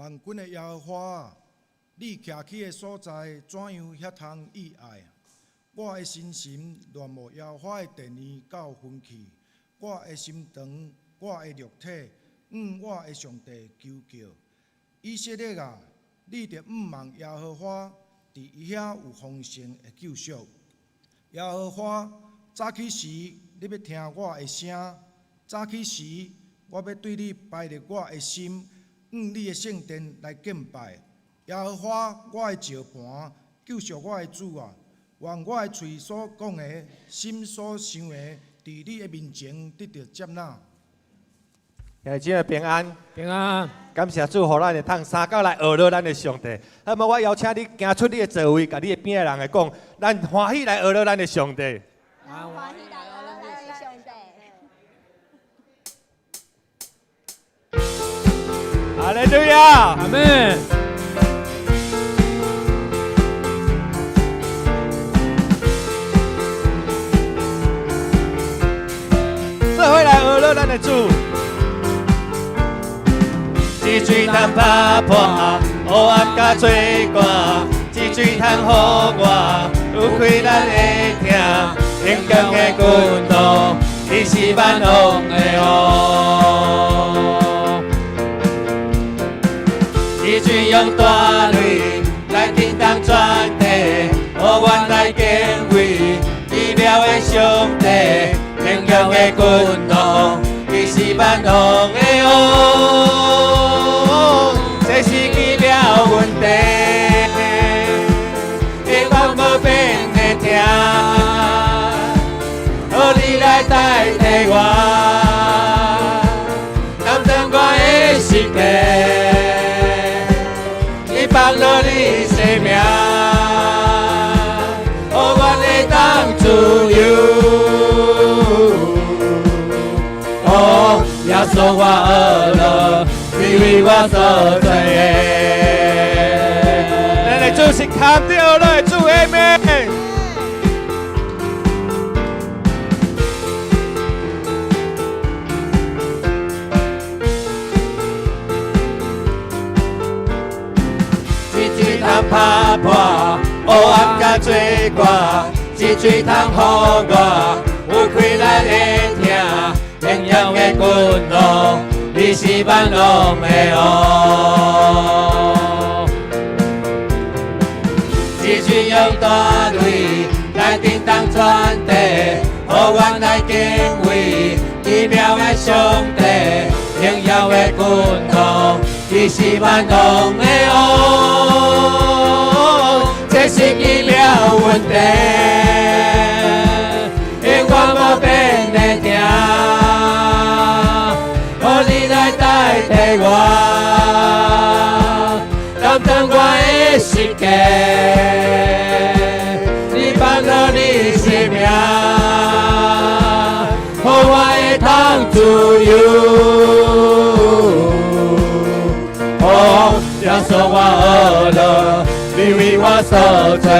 萬軍的耶和華啊，你徛起的所在怎樣遐通意愛？我的身心戀慕耶和華的殿院到昏去，我的心腸，我的肉體，向我的上帝求叫。以色列啊，你著向望耶和華，佇伊遐有豐盛的救贖。耶和華，早起時你欲聽我的聲，早起時我欲對你排列我的心，向你的聖殿來敬拜。耶和華，我的石磐，救贖我的主啊！願我的喙所講的，心所想的，佇你的面前得著接納。兄弟姊妹平安，平安。感謝主，予咱會通相佮來學樂咱的上帝。那麼我邀請你行出你的座位，共你的邊的人來講，咱歡喜來學樂咱的上帝。咱歡喜來學樂咱的上帝。哈利路亞，阿門。做伙來學樂咱的主。一喙通拍破烏暗佮罪寒，一喙通予我有氣力的疼，榮光的君王，伊是萬王的王。一喙用大雷來震動全地，予阮來敬畏奇妙的上帝，榮耀的君王，伊是萬王的王。這是奇妙恩典，永遠無變的疼，予你來代替我，擔當我的十架，你放落你生命，予阮會當自由。哦，耶穌我學樂，你為我所做的。咱的主是堪得學樂的主，阿們。一喙通拍破烏暗佮罪寒，一喙通予我有氣力的疼，榮耀的君王，你是萬王的王。一喙用大雷來震動全地，予阮來敬畏奇妙的上帝，榮耀的君王，伊是萬王的王。這是奇妙恩典，永遠無變的疼，予你來代替我，擔當我的十架，你放落你生命，予我會通自由。哦，耶穌我學樂，你為我所做的。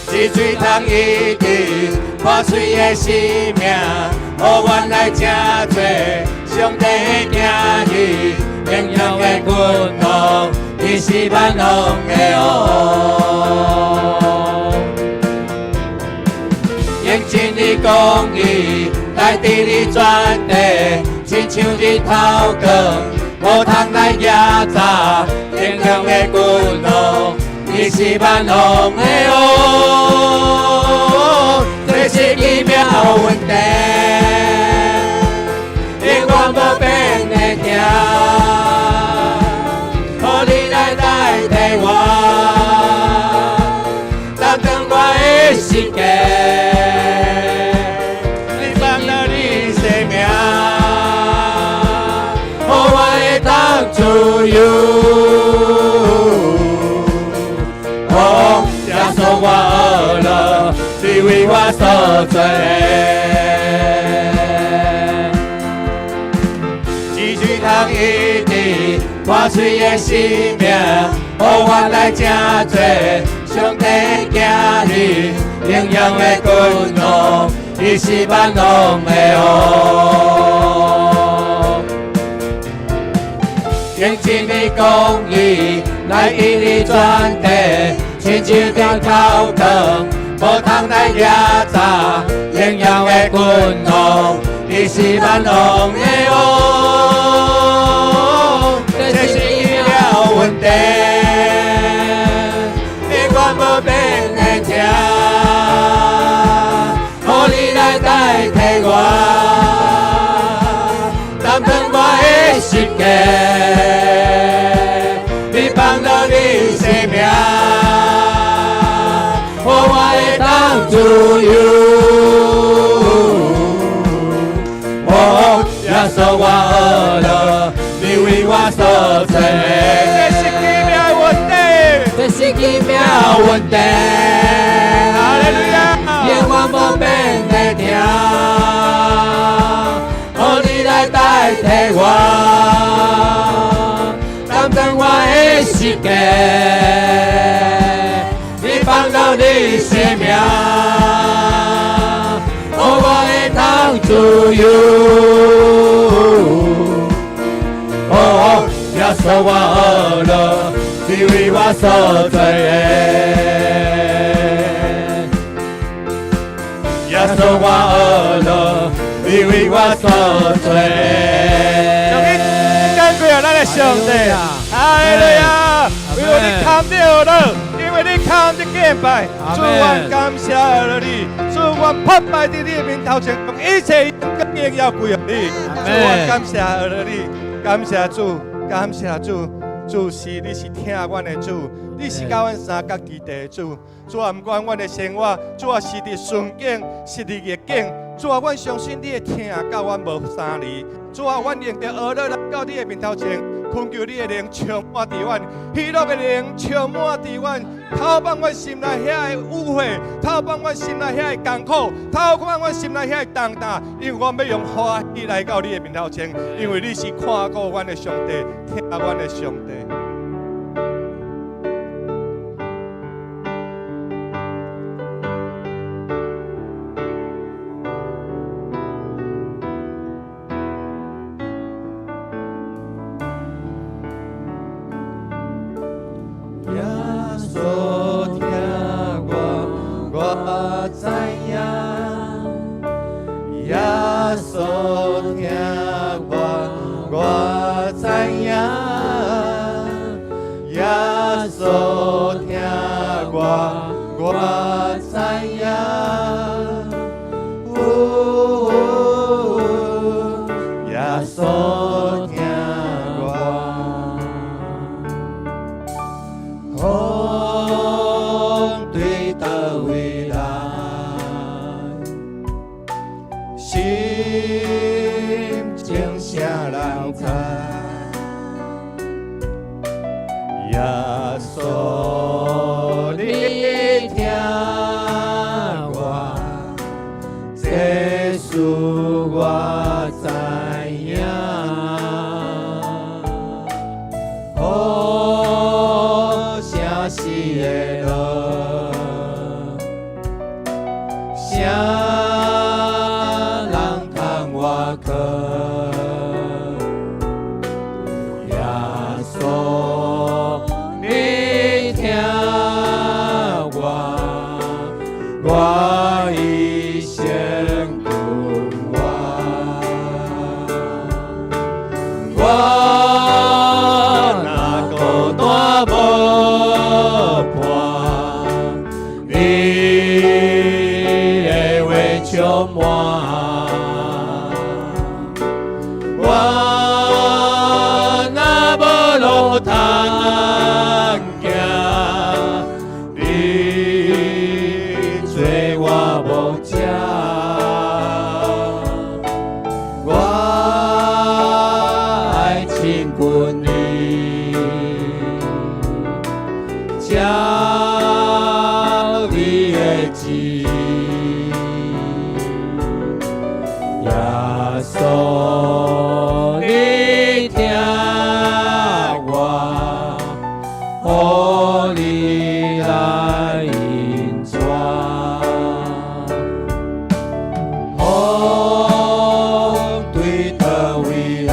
一喙通醫治破碎的生命，予阮來成做上帝的囝兒，榮耀的君王，伊是萬王的王。用真理公義來治理全地，親像日頭光，無通來壓榨。榮耀的君王，伊是萬王的王。這是奇妙恩典，永遠無變的疼，予你來代替我，擔當我的十架，你放落你生命，予我會當自由。哦，耶穌我學樂，你為我所做的。一喙通醫治破碎的生命，予阮來成做上帝的囝兒，榮耀的君王，伊是萬王的王。公義來引領全地，親像條頭燈，無通來掠走榮耀的君王，伊是萬王的王，這是奇妙恩典，永遠無變的疼，予你來代替我，擔當我的十架，你放落你生命，予我會當自由。哦，耶穌我學了，你為我所做，這是奇妙的恩典，這是奇妙恩典，哈利路亞，永遠無變的疼，予你來代替我，擔當我的十架，你放落你生命，予我會當自由。哦，耶穌我學了，你為我所做的。耶穌我學了，你為我所做的。將你感謝咱的上帝，哈利路亞！因為你堪得學樂，因為你堪得敬拜，主，阮感謝你，主，阮拍敗佇你的面頭前，將一切榮耀歸予你。主，阮感謝你，感謝主，感謝主。主是你是疼阮的主，你是佮阮相佮佇的主。主啊，毋管阮的生活，主啊是佇順境，是佇逆境，主啊，阮相信你的疼佮阮無相離。主啊，阮用著學樂來到你的面頭前，懇求你的靈充滿佇阮，喜樂的靈充滿佇阮，透放阮心內遐的污穢，透放阮心內遐的艱苦，透放阮心內遐的重擔，因為阮欲用歡喜來到你的面頭前，因為你是看顧阮的上帝，疼阮的上帝。耶穌疼我，我知影。耶穌疼我，我知影。耶穌疼我，我知影。嗚，耶穌疼我。風對佗位來，心情啥人知？耶穌你疼我，這事我知影。好聲死的樂，啥人通我靠？耶穌你疼我，我一生甘願。我若孤單無伴，你的話充滿。我若無路通行，你做我牧者。我愛親近你，照你的旨意。耶穌你疼我，予你來引帶。風對佗位來，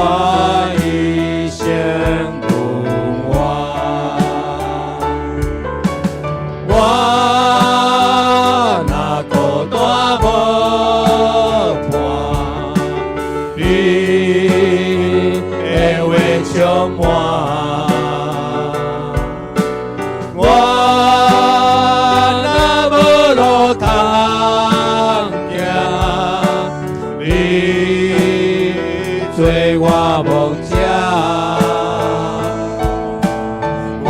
我一生不完。我若孤單無伴，你的話充滿。我若無路通行，你做我牧者。我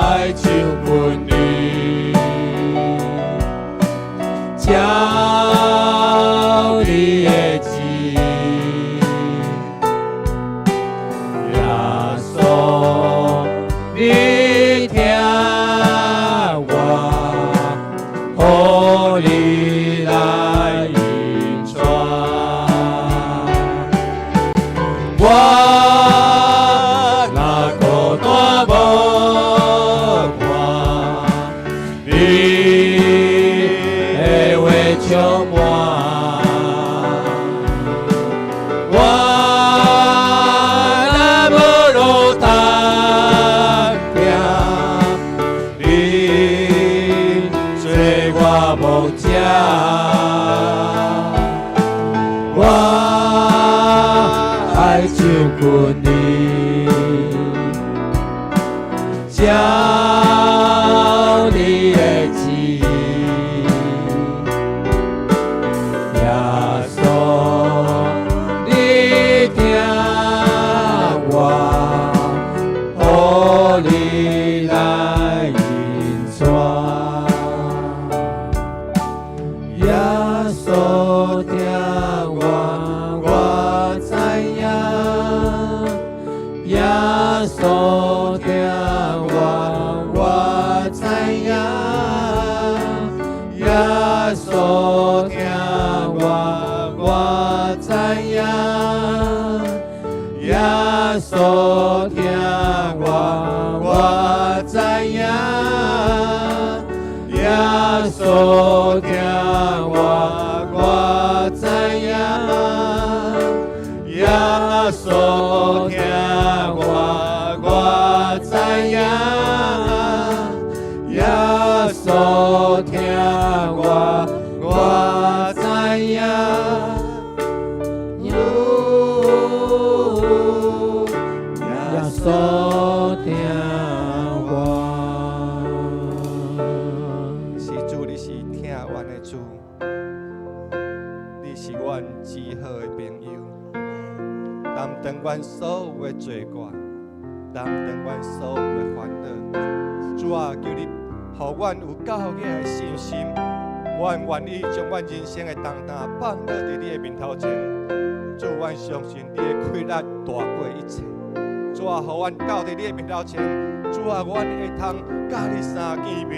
愛親近你，照你的旨意。耶穌，你聽我，予你來引帶。我若孤單無伴，你的話充滿。我若無路通行，你做我牧者。我愛親近你，照你的旨意。耶穌，你聽我，予你來引帶。耶穌聽我，我知影。耶穌聽我，我知影。耶穌聽我，我知影。耶穌聽我，我知影。耶穌聽我，我知影。耶穌聽我，我知影。耶穌聽我，我知影。耶穌聽我。是主，你是疼阮的主，你是阮至好的朋友，擔當阮所有的罪過，擔當阮所有的煩惱。主啊，求你予阮有夠額的信心，阮願意將阮人生的重擔放落佇你的面頭前。主，阮相信你的氣力大過一切。主啊，予阮到佇你的面頭前。主啊，阮會通佮你相見面。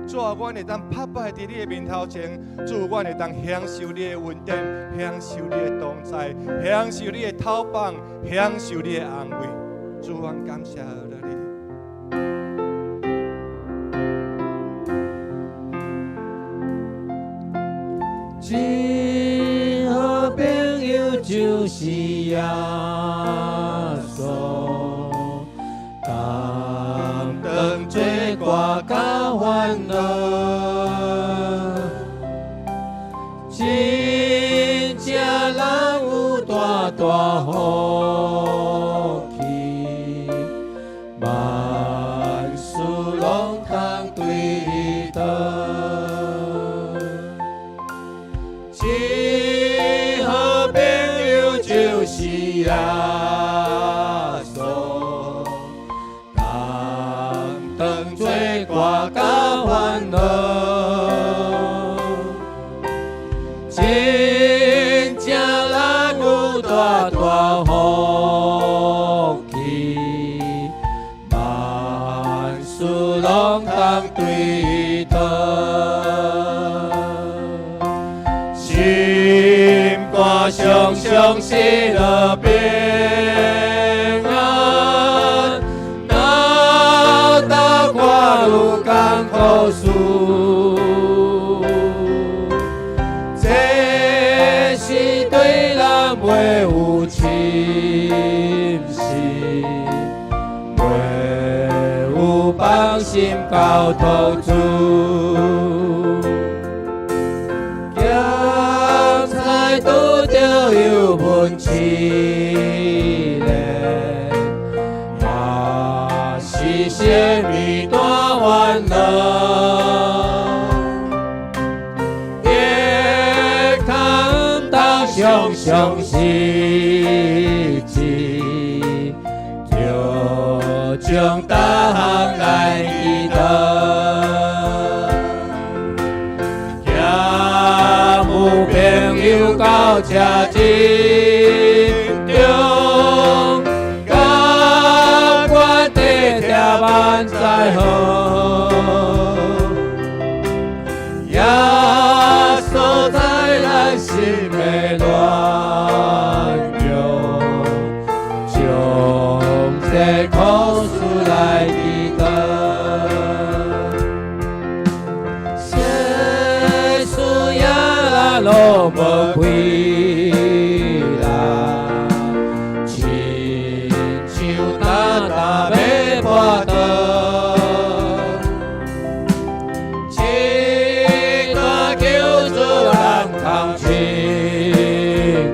主啊，阮會當拍敗佇你的面頭前。主，阮會當享受你的恩典，享受你的同在，享受你的透放，享受你的安慰。主，阮感謝你。真好朋友就是耶穌，擔當罪過佮煩惱，真正人有大大福氣，萬事攏通對伊討。真好朋友就是耶穌，擔當罪過佮煩惱，真正人有大大福氣，萬事攏通對伊討。心肝常常喜樂平安，腦袋看愈艱苦事，這是對人袂有侵蝕，袂有放心交託主。咸菜拄著油溫試煉，也是啥物大煩惱？的確毋通常常失志，著將逐項來祈禱。欠有朋友到這陣中，甘願地聽萬載好。耶穌在咱心的暖融，將這苦事來祈禱。世事也攏無開啦，親像擔擔欲跋倒，這大救主咱通親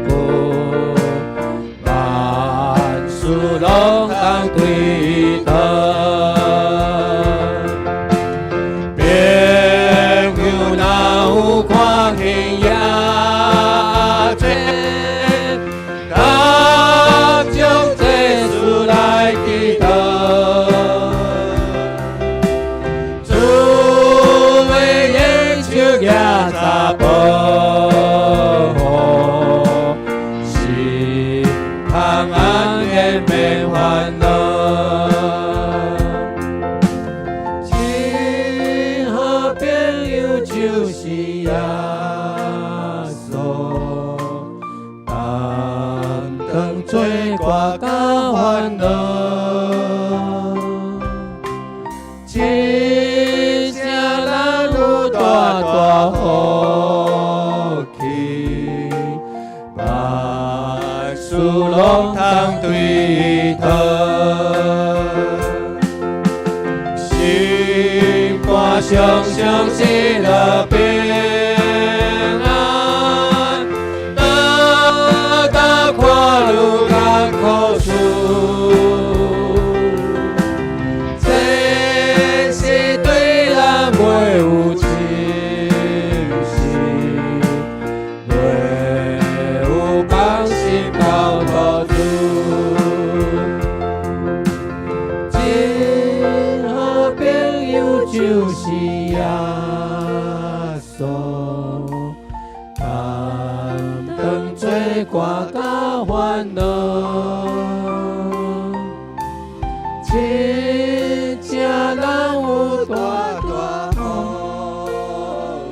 近，萬事攏通對伊討。朋友若有看見耶濟，當將這事來祈禱。主的恩手舉查保護，是平安的免煩惱。真好朋友就是耶穌，擔當做歌佮煩惱。真正咱有大大福氣，萬事攏通對伊討。心肝常常喜樂平安，當當看愈艱苦處，這是對咱袂有侵蝕，袂有放心交託主。真好朋友就是耶穌，擔當做歌佮煩惱。真正咱有大大福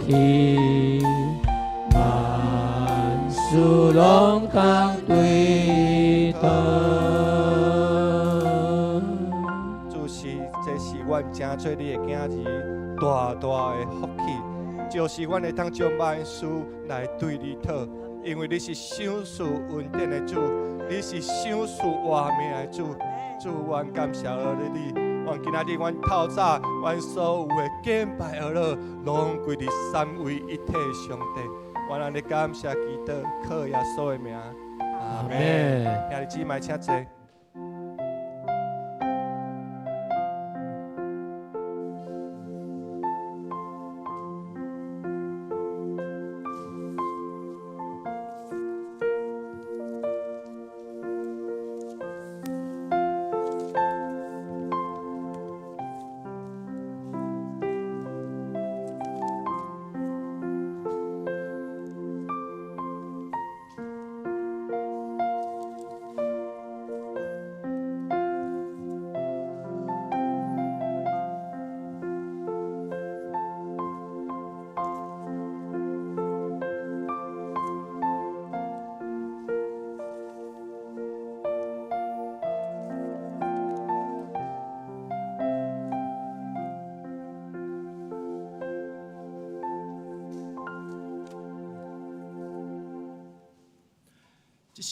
氣，萬事攏通對伊討。主是，這是阮成做你的囝兒，大大的福氣，就是阮會當將萬事來對你討，因為你是賞賜恩典的主，你是賞賜活命的主。主，阮感謝你，阮今仔日阮透早，阮所有的敬拜呵咾，攏歸佇三位一體的上帝。阮按呢感謝祈禱，靠耶穌的名，阿門。兄弟姊妹請坐。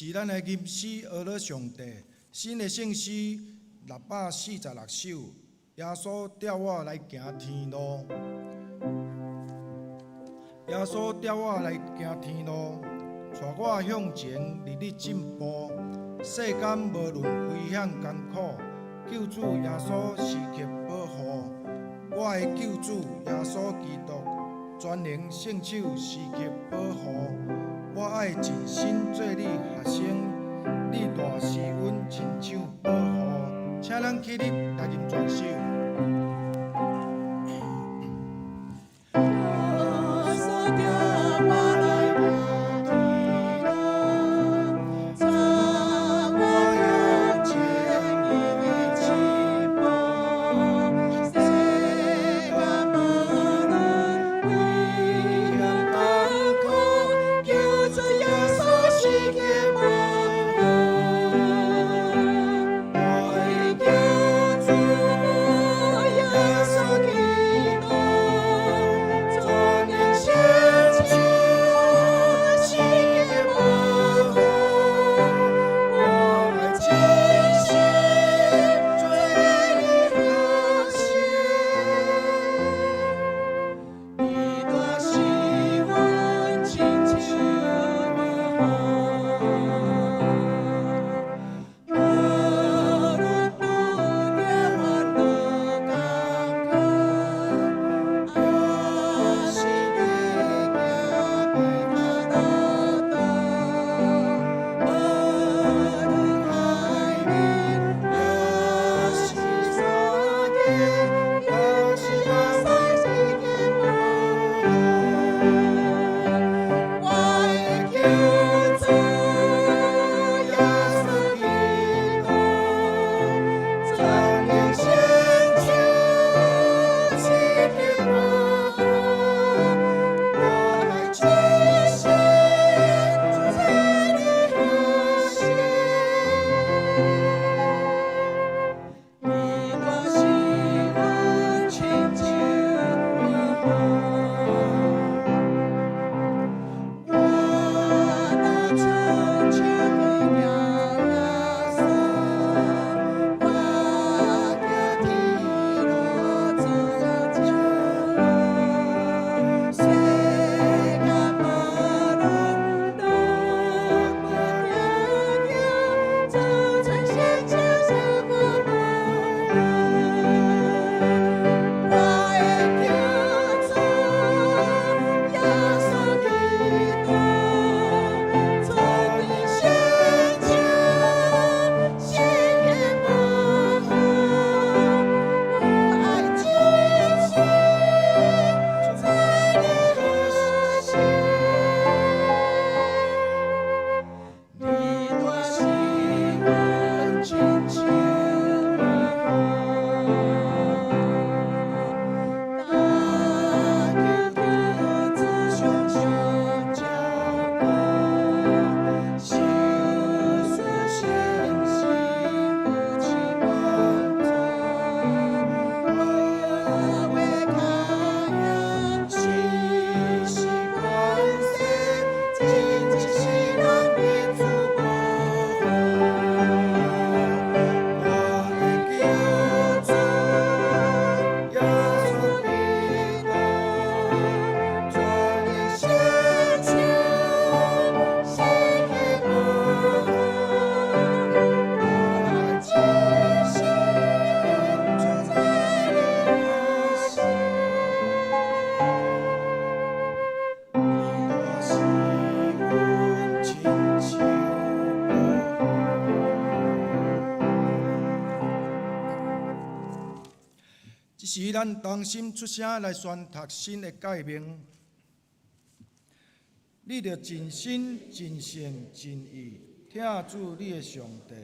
時咱來吟詩呵咾上帝，新的聖詩646首。耶穌帶我來行天路，耶穌帶我來行天路，帶我向前日日進步。世間無論危險艱苦，救主耶穌時刻保護。我的救主耶穌基督，全能聖手時刻保護。我愛盡心做你學生，你大施恩親像保護。請咱起立來吟全首。這時，咱同心出聲來宣讀新的誡命。你著盡心、盡性、盡意疼主你的上帝。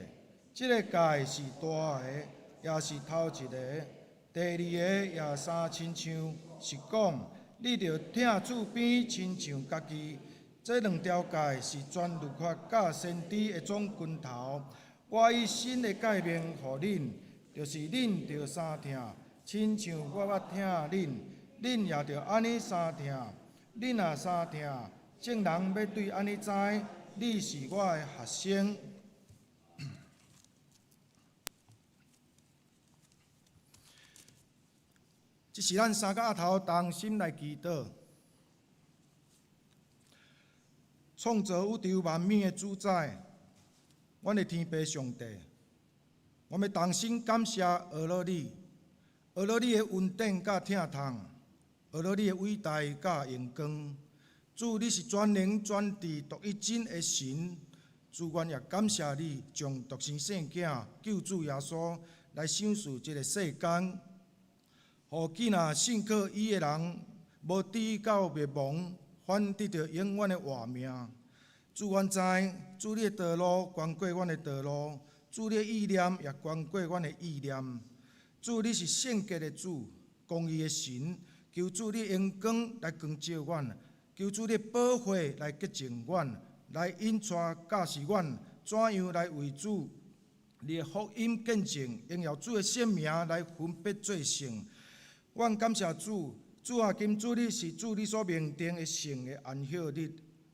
這个誡是大的，也是頭一个。第二个也相親像，是講你著疼主比親像家己。這兩條誡是全律法佮先知的總根頭。我以新的誡命予恁，就是恁著相疼，親像我捌疼恁，恁也著按呢相疼。恁若相疼，眾人欲對按呢知，你是我的學生。這是咱三個額頭同心來祈禱。創造宇宙萬物的主宰，阮的天父上帝，我們同心感謝阿樂你，阿樂你的恩典佮疼痛，阿樂你的偉大佮榮光。主，你是全能全智獨一真的神。主，阮也感謝你，將獨生聖子救主耶穌來賞賜這个世間，予囝仔信靠伊的人，無至於到滅亡，反得著永遠的活命。主，阮知，主你的道路懸過阮的道路，主你的意念也懸過阮的意念。主，你是聖潔的主，公義的神，求主你榮光來光照阮，求主你寶血來潔淨阮，來引帶教示阮，怎樣來為主你的福音見證，榮耀主的聖名來分別做聖。阮感謝主，主啊，今主日是主你所命定的聖的安息日。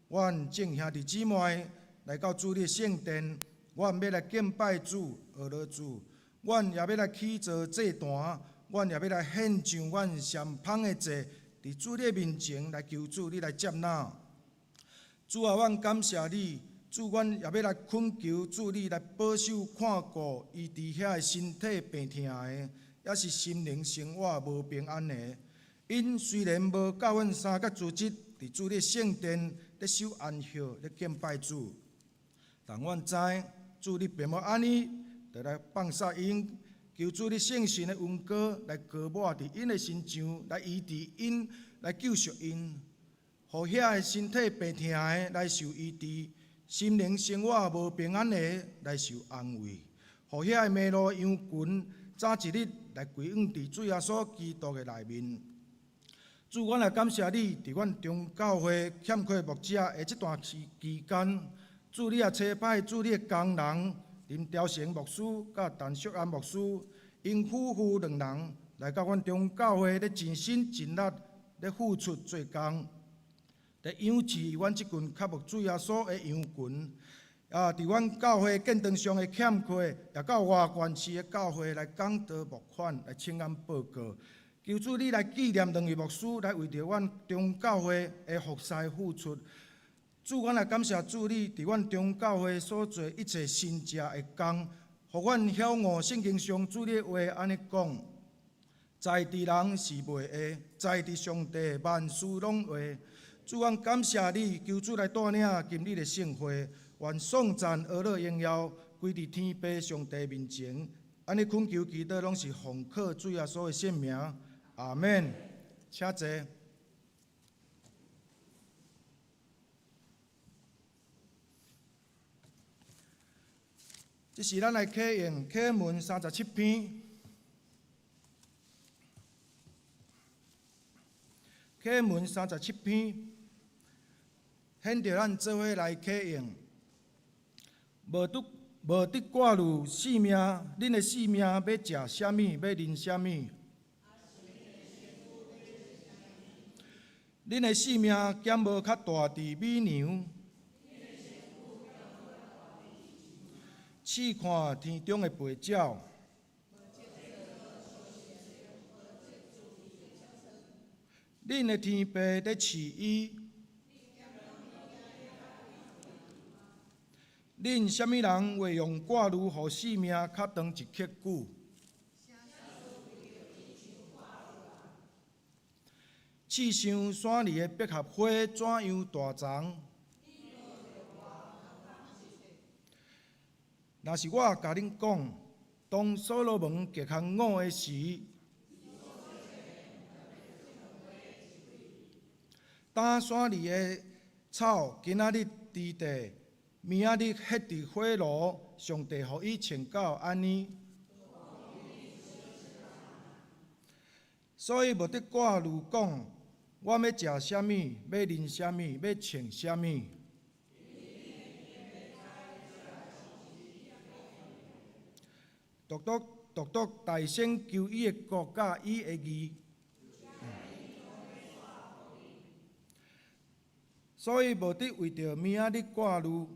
阮眾兄弟姊妹來到主你的聖殿，阮欲來敬拜主、阿樂主。阮也欲來起造祭壇，阮也欲來獻上阮上芳的祭，佇主你的面前來求主你來接納。主啊，阮感謝你，主，阮也欲來懇求主你來保守看顧伊佇遐的身體病疼的，抑是心靈生活無平安的。𪜶雖然無佮阮三角主日佇主你聖殿咧守安息咧敬拜主，但阮知主你並無按呢，就來放殺𪜶，求主你聖神的恩膏來膏抹佇𪜶的身上，來醫治𪜶，來救贖𪜶，予遐个身體病疼的來受醫治，心靈生活無平安的來受安慰，予遐个迷路的羊群早一日來歸向佇主耶穌基督的內面。主，阮來感謝你，佇阮中教會欠缺牧者的這段時期間，主你也差派主你的工人林兆成牧師佮陳淑安牧師，𪜶夫婦兩人來到阮中教會咧盡心盡力咧付出做工，咧養飼阮這群渴慕主耶穌的羊群。啊，佇阮教會建堂上的欠缺，也到外縣市的教會來講道募款，來請願報告。求主你來紀念兩位牧師，來為著阮中教會的服侍付出。主，阮來感謝主你佇阮中教會所做一切神蹟的工，予阮曉悟聖經上主你的話按呢講：在佇人是袂會，在佇上帝萬事攏會。主，阮感謝你，求主來帶領今日的聖會，願頌讚、阿樂、榮耀歸佇天父上帝面前。按呢懇求祈禱，攏是奉靠主耶穌的聖名。阿們。請坐。這是咱來啟用啟文37篇，啟文37篇，顯著咱做伙來啟用，無拄無得掛慮性命，恁的性命欲食啥物，欲啉啥物？恁的性命敢無較大佇米糧？試看天中的飛鳥，恁的天父咧飼伊。恁啥物人會用掛慮，予性命較長一刻久？試想山裡的百合花怎樣大叢？若是我共恁講，當所羅門極項五的時，當山裡的草今仔日佇地，明仔日歇佇火爐，上帝予伊穿到按呢。所以無得掛慮講，我欲食啥物，欲啉啥物，欲穿啥物。獨獨獨獨大先求伊的國佮伊的義。所以無得為著明仔日掛慮。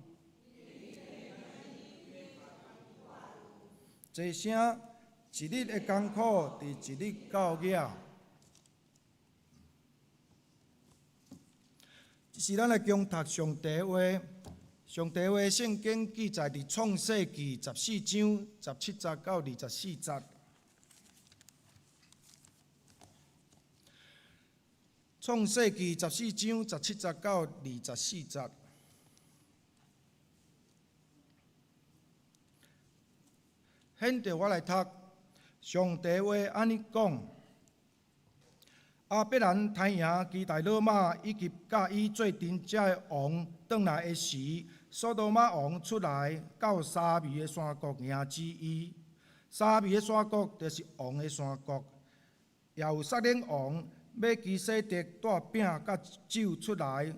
齊聲，一日的艱苦，佇一日夠額。這是咱來恭讀上帝話。上帝話聖經記載佇創世記14章17節到24節。創世記14章17節到24節。現在我來讀上帝話按呢講：亞伯蘭刣營基大老瑪以及佮伊做陣遮的王轉來的時，所多瑪王出來到沙微的山谷迎接伊。沙微的山谷就是王的山谷，也有撒冷王米基洗德帶餅佮酒出來，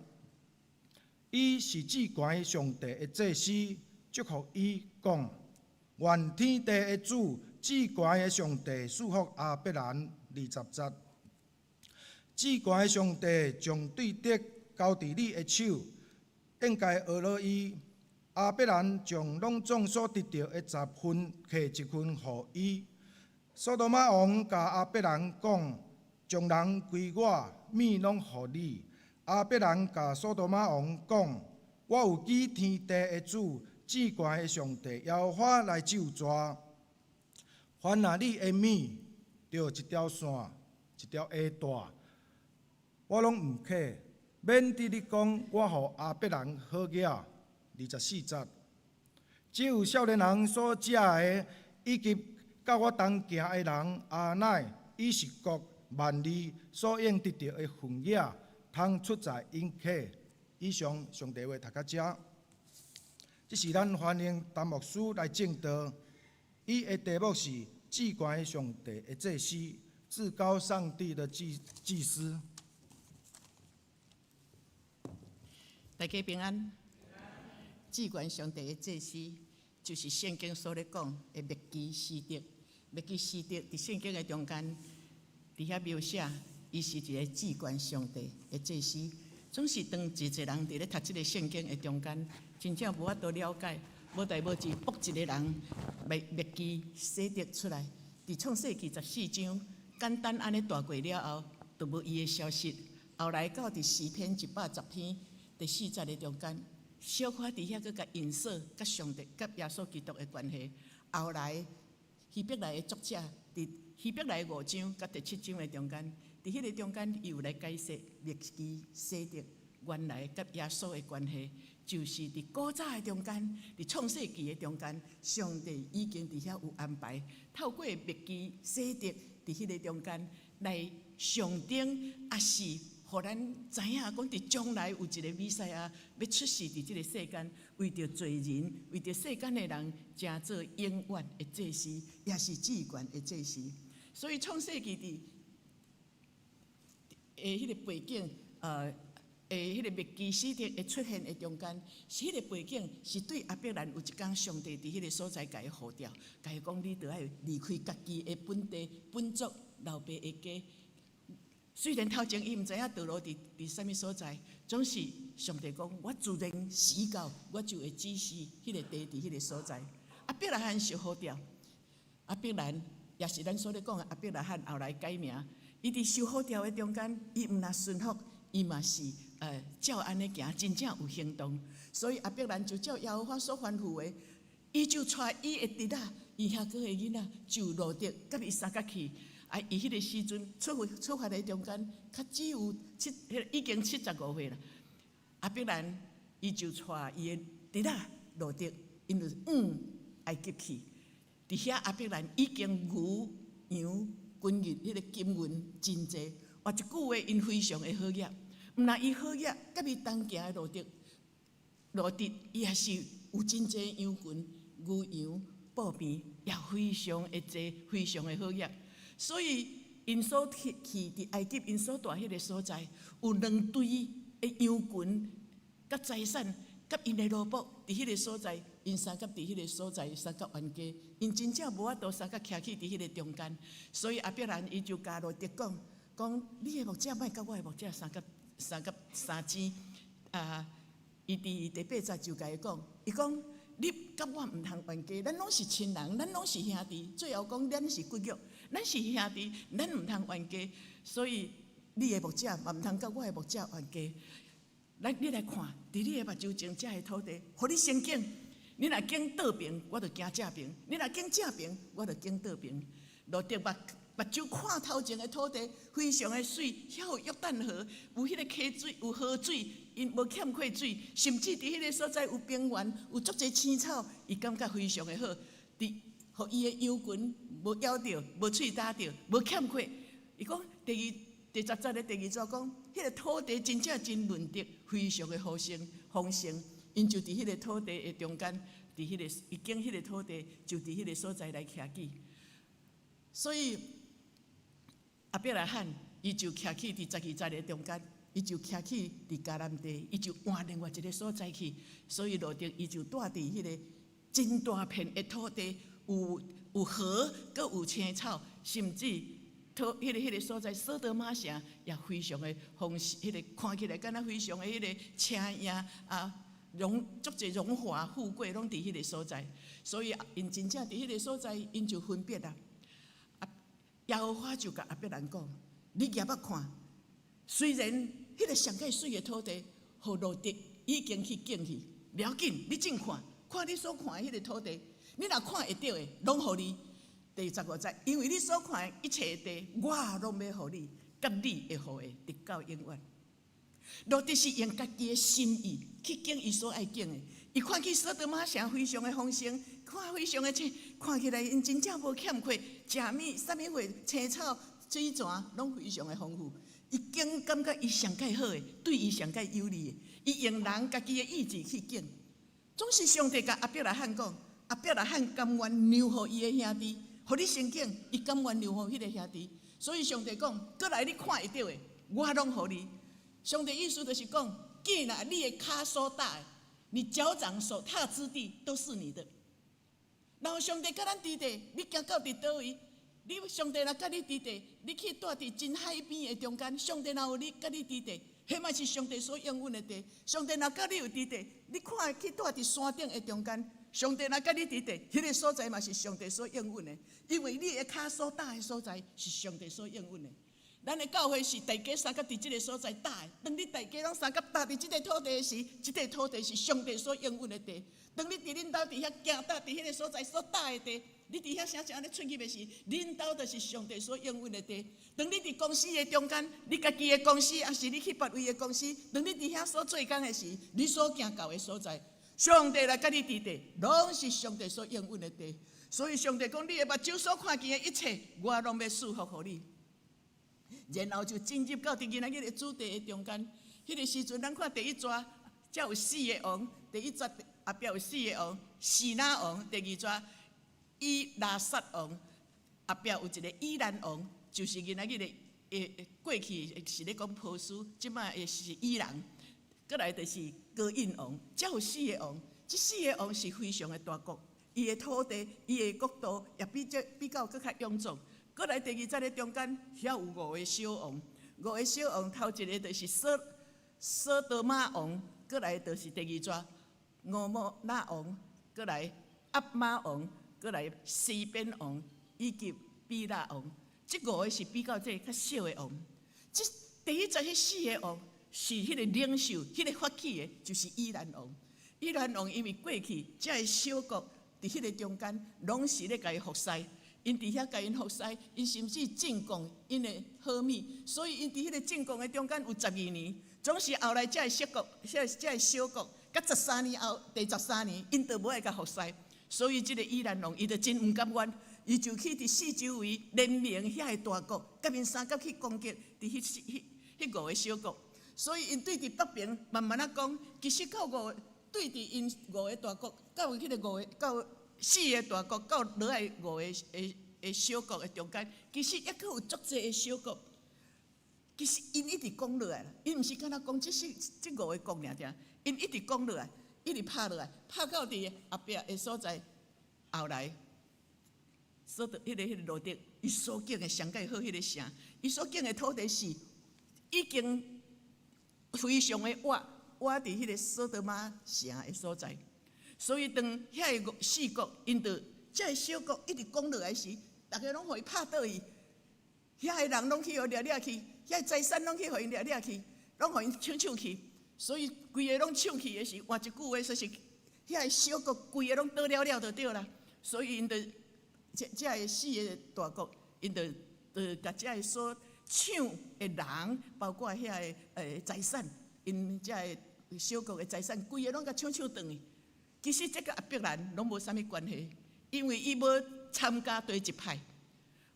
伊是至懸上帝的祭司，祝福伊講：願天地的主，至懸的上帝賜福亞伯蘭。20節，至懸的上帝將對敵交佇你的手，應該呵咾伊。亞伯蘭將攏總所得著的十分提一份予伊。所多瑪王共亞伯蘭講：將人歸我，物攏予你。亞伯蘭共所多瑪王講：我有舉天地的主，至懸的上帝耶和華來咒詛。凡若你的物，著一條線，一條鞋帶，我攏毋客，免得你講我予亞伯蘭好額。24節，只有少年人所食的，以及佮我同行的人阿乃、以實各、幔利所應得著的份額，通出在𪜶客。以上上帝話讀到遮，這是咱歡迎陳牧師來證道。伊的題目是至懸上帝的祭司，至高上帝的祭祭司。大家平安。至懸上帝的祭司，就是聖經所咧講的麥基洗德。麥基洗德佇聖經的中間，佇遐描寫，伊是一个至懸上帝的祭司。總是當濟濟人佇咧讀這个聖經的中間，真正無法度了解，無代無誌，卜一个人麥麥基洗德出來，佇創世記14章，簡單按呢帶過了後，就無伊的消息。後來到佇詩篇110篇第四節的中間，小可佇遐閣共影射，佮上帝、佮耶穌基督的關係。後來希伯來的作者佇希伯來五章佮第七章的中間，佇彼个中間，伊有來解釋麥基洗德原來佮耶穌的關係，就是佇古早的中間，佇創世記的中間，上帝已經佇遐有安排，透過麥基洗德佇彼个中間來象徵，抑是予咱知影講，佇將來有一个彌賽亞欲出世佇這个世間，為著罪人，為著世間的人，成做永遠的祭司，也是至懸的祭司。所以創世記佇的彼个背景，的彼个麥基洗德的出現的中間，是彼個背景是對亞伯蘭有一工上帝佇彼个所在共伊呼召，共伊講你著愛離開家己的本地本族老爸的家。雖然頭前伊毋知影道路佇佇啥物所在，總是上帝講我自然時到，我就會指示彼个地佇彼个所在。亞伯拉罕受呼召，亞伯蘭也是咱所咧講的亞伯拉罕後來改名。伊佇受呼召的中間，伊毋若順服，伊嘛是照按呢行，真正有行動。所以亞伯蘭就照耶和華所吩咐的，伊就帶伊的侄仔，伊兄哥的囡仔，就羅得佮伊相佮去。啊！伊彼个時陣出發出發的中間，較只有七，已經75歲啦。亞伯蘭伊就帶伊的侄仔羅得，𪜶就往埃及去。佇遐亞伯蘭已經牛羊金銀，彼个金銀真濟。換一句話，𪜶非常的好額。毋但伊好額，佮伊同行的羅得，羅得伊也是有真濟羊群、牛羊、布匹，也非常的濟，非常的好額。所以，𪜶所去去佇埃及，𪜶所蹛彼个所在，有兩隊的羊群，佮財產，佮𪜶的奴僕，佇彼个所在，𪜶相佮佇彼个所在相佮冤家，𪜶真正無法度相佮徛去佇彼个中間。所以亞伯蘭伊就共羅得講，講你的牧者莫佮我的牧者相佮相佮相爭，啊，伊佇第八節就共伊講，伊講你佮我毋通冤家，咱攏是親人，咱攏是兄弟。最後講咱是骨肉，咱是兄弟，咱毋通冤家。所以你的牧者嘛毋通佮我的牧者冤家。來，你來看，佇你的目睭前，這个土地，予你先揀。你若揀倒爿，我就行正爿；你若揀正爿，我就揀倒爿。羅得目睭看頭前的土地，非常的媠，遐有約旦河，有彼个溪水，有河水，𪜶無欠缺水，甚至佇彼个所在有平原，有足濟青草，伊感覺非常的好。佇予伊的羊群無枵著，無喙焦著，無欠缺。伊講第十節的第二節講，彼個土地真正真潤澤，非常的豐盛豐盛。𪜶就佇彼個土地的中間，佇彼個伊揀彼個土地，就佇彼個所在來徛起。所以亞伯拉罕伊就徛起佇12節的中間，伊就徛起佇迦南地，伊就換另外一個所在去。所以羅得伊就住佇彼個真大片的土地，有河，閣有青草，甚至土彼個所在，所多瑪城也非常的豐盛，彼個看起來敢若非常的彼個青野啊，榮足濟榮華富貴攏佇彼個所在。所以𪜶真正佇彼個所在，𪜶就分別啊。耶和華就共亞伯蘭講：你舉目看，雖然彼個上蓋媠的土地，予羅得已經去揀去，無要緊，你正看，看你所看的彼個土地，你若看會著的，攏予你。第15節，因為你所看的一切的地，我攏欲予你，佮你的後裔，直到永遠。羅得是用家己的心意去揀伊所愛揀的，伊看見所多瑪城非常的豐盛，看非常的青，看起來𪜶真正無欠缺，食物啥物貨，青草、水泉攏非常的豐富。伊揀感覺伊上蓋好的，對伊上蓋有利的，伊用人家己的意志去揀。總是上帝共亞伯拉罕講，亞伯拉罕甘願讓予伊的兄弟，予你先揀，伊甘願讓予彼个兄弟。所以上帝講，過來你看會著的，我攏予你。上帝意思就是講，既然你的跤所踏的，你腳掌所踏之地都是你的。然後上帝佮咱佇佇，你行到佇佗位，你上帝若佮你佇佇，你去住佇真海邊的中間，上帝若有你佮你佇佇，彼嘛是上帝所應允的地。上帝若佮你有佇佇，你看去住佇山頂的中間，上帝若佮你佇佇，彼個所在嘛是上帝所應允的，因為你的跤所踏的所在是上帝所應允的。咱的教會是大家相佮佇這个所在搭的。當你大家攏相佮搭佇這個土地時，這個土地是上帝所應允的地。當你佇恁兜佇遐行搭佇彼个所在所搭的地，你佇遐啥啥按呢出入的時，恁兜就是上帝所應允的地。當你佇公司的中間，你家己的公司，抑是你去別位的公司，當你佇遐所做工的時，你所行到的所在，上帝來佮你佇佇，攏是上帝所應允的地。所以上帝講，你的目睭所看見的一切，我攏欲賜福予你。然後就進入到佇今仔日的主題的中間。彼個時陣，咱看第一逝，才有四個王；第一節後壁有四個王，示拿王；第二逝以拉撒王，後壁有一個以蘭王，就是今仔日的過去是咧講波斯，這擺是伊朗。過來就是哥印王，才有四個王。這四個王是非常的大國，伊的土地、伊的國度也比這比較閣較臃腫。過來第二節的中間，遐有五個小王，五個小王頭一個就是所多瑪王，過來就是第二逝蛾摩拉王，過來押瑪王，過來西便王以及比拉王。這五個是比較這較小的王。這第一節彼四個王是彼個領袖，彼個發起的，就是以蘭王。以蘭王因為過去這个小國佇彼個中間，攏是咧共伊服侍。𪜶佇遐共𪜶服侍，𪜶甚至進貢𪜶的好物，所以𪜶佇彼個進貢的中間有12年。總是後來這个小國，這个小國，佮十三年後，第13年，𪜶就無愛共服侍，所以這个以蘭王伊就真毋甘願，伊就去佇四周圍聯盟遐个大國，佮𪜶相佮去攻擊佇彼五个小國。所以𪜶對佇北邊慢慢仔講，其實到五對佇𪜶五个大國，到彼個五个到四个大國到落來五个的小國的中間，其實猶閣有足濟的小國。其實𪜶一直講落來，𪜶毋是干焦講這四這五个國爾爾，𪜶一直講落來，一直拍落來，拍到佇後壁的所在，後來所得彼個羅得，伊所揀的上蓋好彼個城，伊所揀的土地是已經非常的活，倚佇彼个所多瑪城的所在。所以當遐个四國𪜶著這个小國一直攻落來時，逐家攏予伊拍倒去，遐个人攏去予掠掠去，遐個財產攏去予𪜶掠掠去，攏予𪜶搶搶去。所以規个攏搶去的時，換一句話說是，遐个小國規个攏倒了了就對啦。所以𪜶著這個四个大國，𪜶著就共這个所搶的人，包括遐个財產，𪜶這个小國的財產，規个攏共搶搶轉去。其實這佮亞伯蘭攏無啥物關係，因為伊無參加佗一派。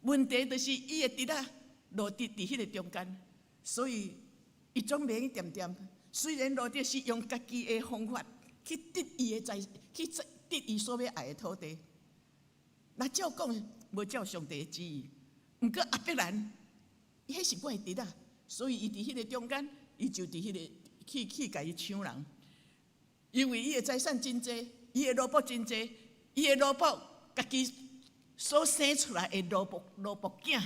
問題就是伊的侄仔羅得佇彼個中間，所以伊總袂用恬恬。雖然羅得是用家己的方法去得伊的財，去得伊所欲愛的土地，那照講無照上帝的旨意。毋過亞伯蘭，彼是我的侄仔，所以伊佇彼個中間，伊就佇彼個去去共伊搶人。因為伊的財產真濟，伊的奴僕真濟，伊的奴僕家己所生出來的奴僕奴僕囝，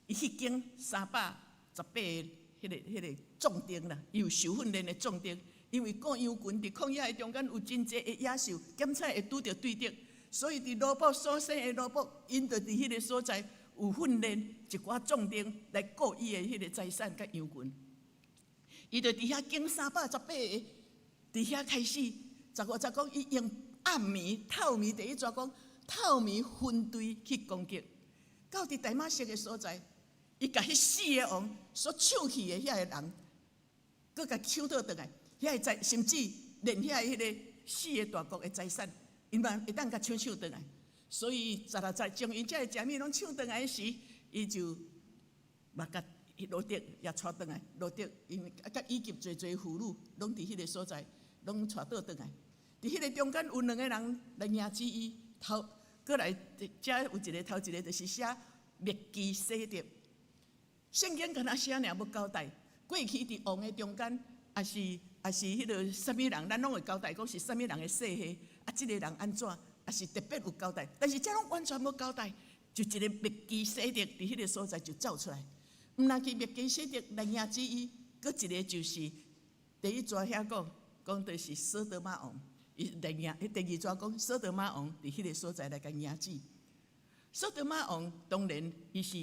伊去經318個彼個壯丁啦，伊有受訓練的壯丁，因為顧羊群佇曠野的中間有真濟的野獸，檢採會拄著對敵，所以佇奴僕所生的奴僕，𪜶就佇彼個所在有訓練一寡壯丁來顧伊的彼個財產佮羊群。伊就佇遐經318個，佇遐開始，15節講伊用暗暝透暝，第一節講透暝分隊去攻擊，到佇大馬色的所在，伊共彼四个王所搶去的遐个人，閣共搶倒轉來，遐个財，甚至連遐彼个四个大國的財產，𪜶嘛會當共搶搶轉來。所以16節將𪜶這个食物攏搶轉來時，伊就嘛共羅得也帶轉來，羅得因為佮以及濟濟婦女，攏佇彼个所在，攏帶倒轉來。佇彼個中間有兩个人來迎接伊，頭閣來遮有一個頭一個就是寫麥基洗德。聖經敢若寫爾無交代，過去佇王的中間，抑是抑是彼个啥物人，咱攏會交代講是啥物人的世系，啊，這个人按怎，抑是特別有交代，但是這攏完全無交代，就一個麥基洗德佇彼个所在就走出來。毋但去麥基洗德來迎接伊，閣一個就是第一節遐講，講的是所多瑪王，伊來迎，第二節講所多瑪王佇彼个所在來共迎接。所多瑪王當然伊是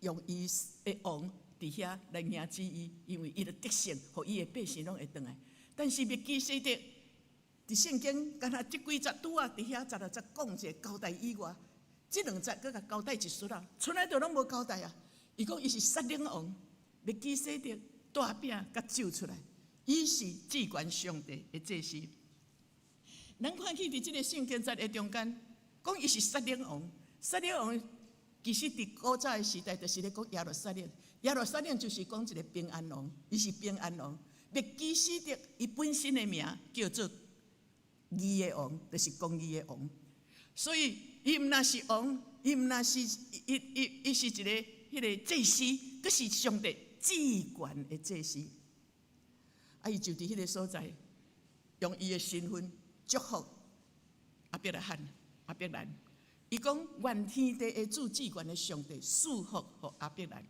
用伊的王佇遐來迎接伊，因為伊著得勝，予伊的百姓攏會轉來。但是麥基洗德佇聖經，敢若這幾節拄仔佇遐16節講一个交代以外，這兩節閣共交代一撮仔，賰來就攏無交代啊。伊講伊是撒冷王，麥基洗德帶餅共酒出來，伊是至懸上帝的祭司。咱看去佇這个聖經節的中間，講伊是撒冷王，撒冷王其實佇古早的時代就是咧講耶路撒冷，耶路撒冷就是講一个平安王，伊是平安王。麥基洗德伊本身的名叫做義的王，就是公義的王。所以伊毋但是王，伊毋但是伊伊伊是一个彼个祭司，閣是上帝至懸的祭司。啊，伊就佇彼个所在，用伊的身份祝福亞伯拉罕、亞伯蘭。伊講願天地的主至懸的上帝賜福予亞伯蘭。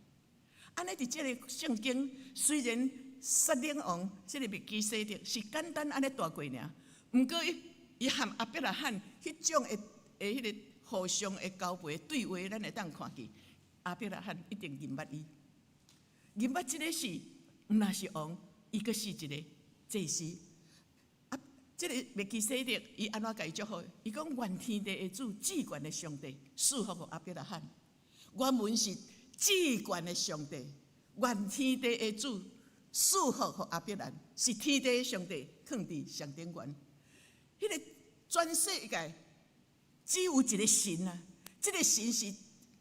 按呢佇這个聖經，雖然撒冷王這个麥基洗德是簡單按呢帶過爾，毋過伊伊和亞伯拉罕彼種的的彼个互相的交陪對話，咱會當看見亞伯拉罕一定認捌伊，認捌這个是毋但是王，伊閣是一个祭司。啊，這个麥基洗德伊按怎共伊祝福？伊講願天地的主至懸的上帝賜福予亞伯拉罕。原文是至懸的上帝，願天地的主賜福予亞伯蘭，是天地的上帝，囥佇上頂懸。彼个全世界只有一个神啊！這个神是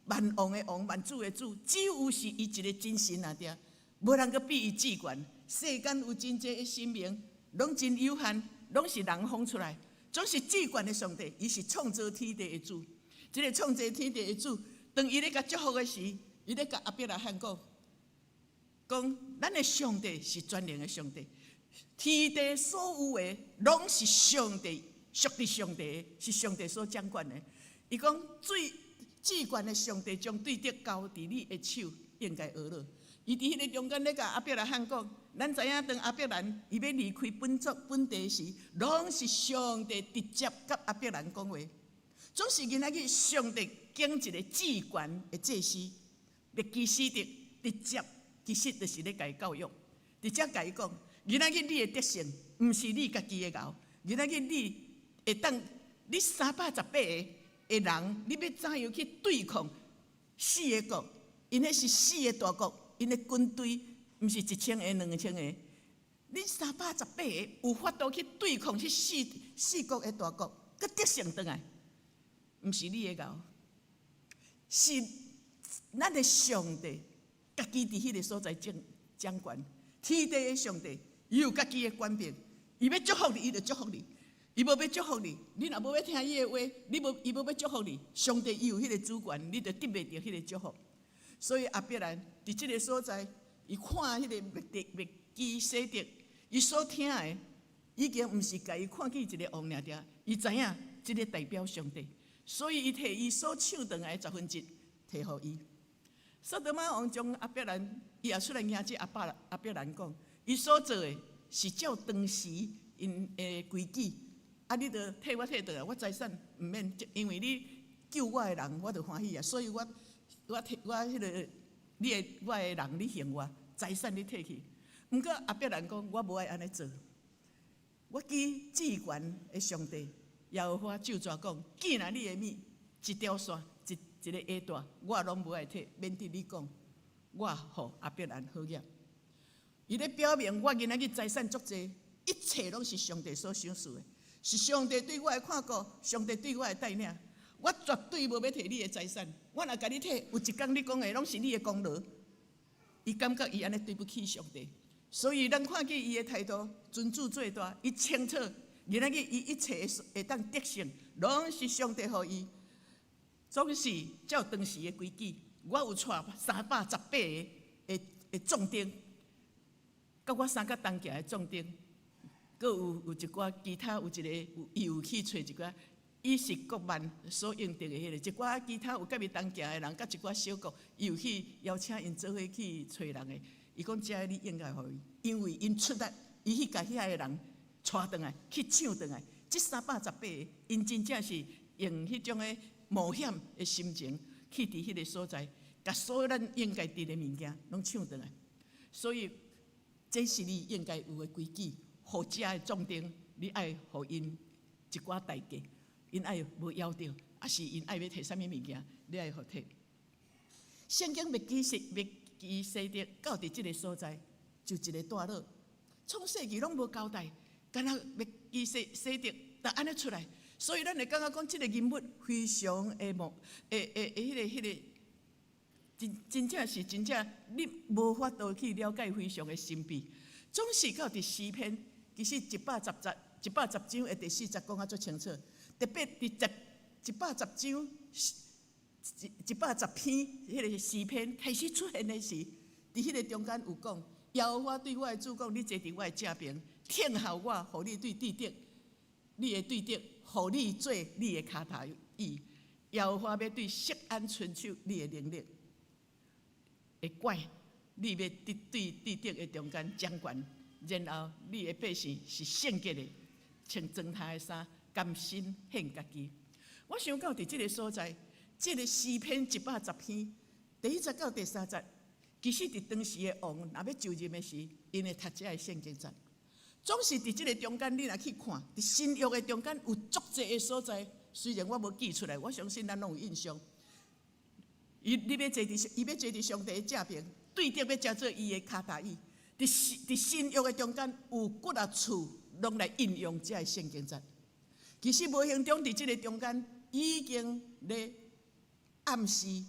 萬王的王，萬主的主，只有是伊一个真神啊！對，無人閣比伊至懸。世間有真濟的神明，攏真有限，攏是人仿出來，總是至懸的上帝，伊是創造天地的主。這个創造天地的主，當伊咧共祝福的時，伊咧共亞伯拉罕講，講咱的上帝是全能的上帝，天地所有的攏是上帝，屬佇上帝的，是上帝所掌管的。伊講最至懸的上帝將對敵交佇你的手，應該呵咾。伊佇彼个中間咧共亞伯拉罕講，咱知影當亞伯蘭伊欲離開本族本地時，攏是上帝直接佮亞伯蘭講話。總是今仔日上帝揀一個至懸的祭司，麥基洗德直接其實就是咧共伊教育，直接共伊講：今仔日你的得勝，毋是你家己的𠢕，今仔日你會當你318個的人，你欲怎樣去對抗四个國？𪜶彼是四个大國，𪜶的軍隊毋是1000個、2000個，你318個有法度去對抗彼四四國的大國，閣得勝轉來，毋是你的𠢕，是咱的上帝家己佇彼个所在掌掌權，天地的上帝，伊有家己的權柄，伊欲祝福你，伊就祝福你；伊無欲祝福你，你若無欲聽伊的話，你無伊無欲祝福你，上帝伊有彼个主權，你就得袂著彼个祝福。所以亞伯蘭佇這个所在，伊看彼个麥基洗德，伊所聽的已經毋是共伊看見一个王爾爾，伊知影這个代表上帝，所以伊提伊所搶轉來的十分之一提予伊。所多瑪王將亞伯蘭，伊也出來迎接亞伯蘭講，伊所做的是照當時𪜶的規矩，啊，你著替我提轉來，我財產毋免，因為你救我的人，我就歡喜啊，所以我。我提我彼个，你的我的人，你還我財產，你提去。毋過亞伯蘭講，我無愛按呢做。我記至懸的上帝耶和華咒詛講，見若你的面，一條線，一一个鞋帶，我攏無愛提，免得你講，我予亞伯蘭好額。伊咧表明，我今仔日財產足濟，一切攏是上帝所賞賜的，是上帝對我的看顧，上帝對我的帶領。我絕對無欲提你的財產，我若共你提，有一工你講的攏是你的功勞。伊感覺伊按呢對不起上帝，所以咱看見伊的態度，尊主做大，伊清楚，今仔日伊一切會當得勝，攏是上帝予伊，總是照當時的規矩。我有帶318個的的壯丁，佮我三角同行的壯丁，閣有有一寡其他有一个有伊有去揣一寡。伊是國萬所用著的彼个，一寡其他有佮伊同行的人，佮一寡小國，伊有去邀請𪜶做伙去揣人的。伊講這个你應該予伊，因為𪜶出力，伊去共遐个人帶轉來，去搶轉來。這318個，𪜶真正是用彼種的冒險的心情去佇彼个所在，共所有咱應該得的物件攏搶轉來。所以，這是你應該有的規矩，予遮的壯丁，你愛予𪜶一寡代價。𪜶愛無枵著，抑是𪜶愛欲提啥物物件，你愛予提。聖經麥基洗德到佇這个所在，就一个段落，創世記攏無交代，敢若麥基洗洗德就按呢出來，所以咱會感覺講這个人物非常的無，會會會彼个彼个，真真正是真正你無法度去了解非常的神秘。總是到佇詩篇，其實110節、110章的第四節講啊足清楚。特別佇十110章、110篇彼个詩篇開始出現的時，佇彼个中間有講，耶和華對我的主講：你坐佇我的正爿，聽候我，予你對對敵，你的對敵，予你做你的跤頭椅。耶和華欲對錫安伸手，你的能力會拐，你欲佇對對敵的中間掌權，然後你的百姓是聖潔的，穿妝刣的衫。甘心獻家己，我想到佇這个所在，這个詩篇110篇，第一節到第三節，其實佇當時的王若欲就任的時，𪜶會讀這个聖經節。總是佇這个中間，你若去看，佇新約的中間有足濟的所在，雖然我無記出來，我相信咱攏有印象。伊你欲坐佇，伊欲坐佇上帝的正爿，對敵欲成做伊的跤頭椅。佇新佇新約的中間有幾若處攏來應用這个聖經節。其實無形中佇這个中間已經咧暗示，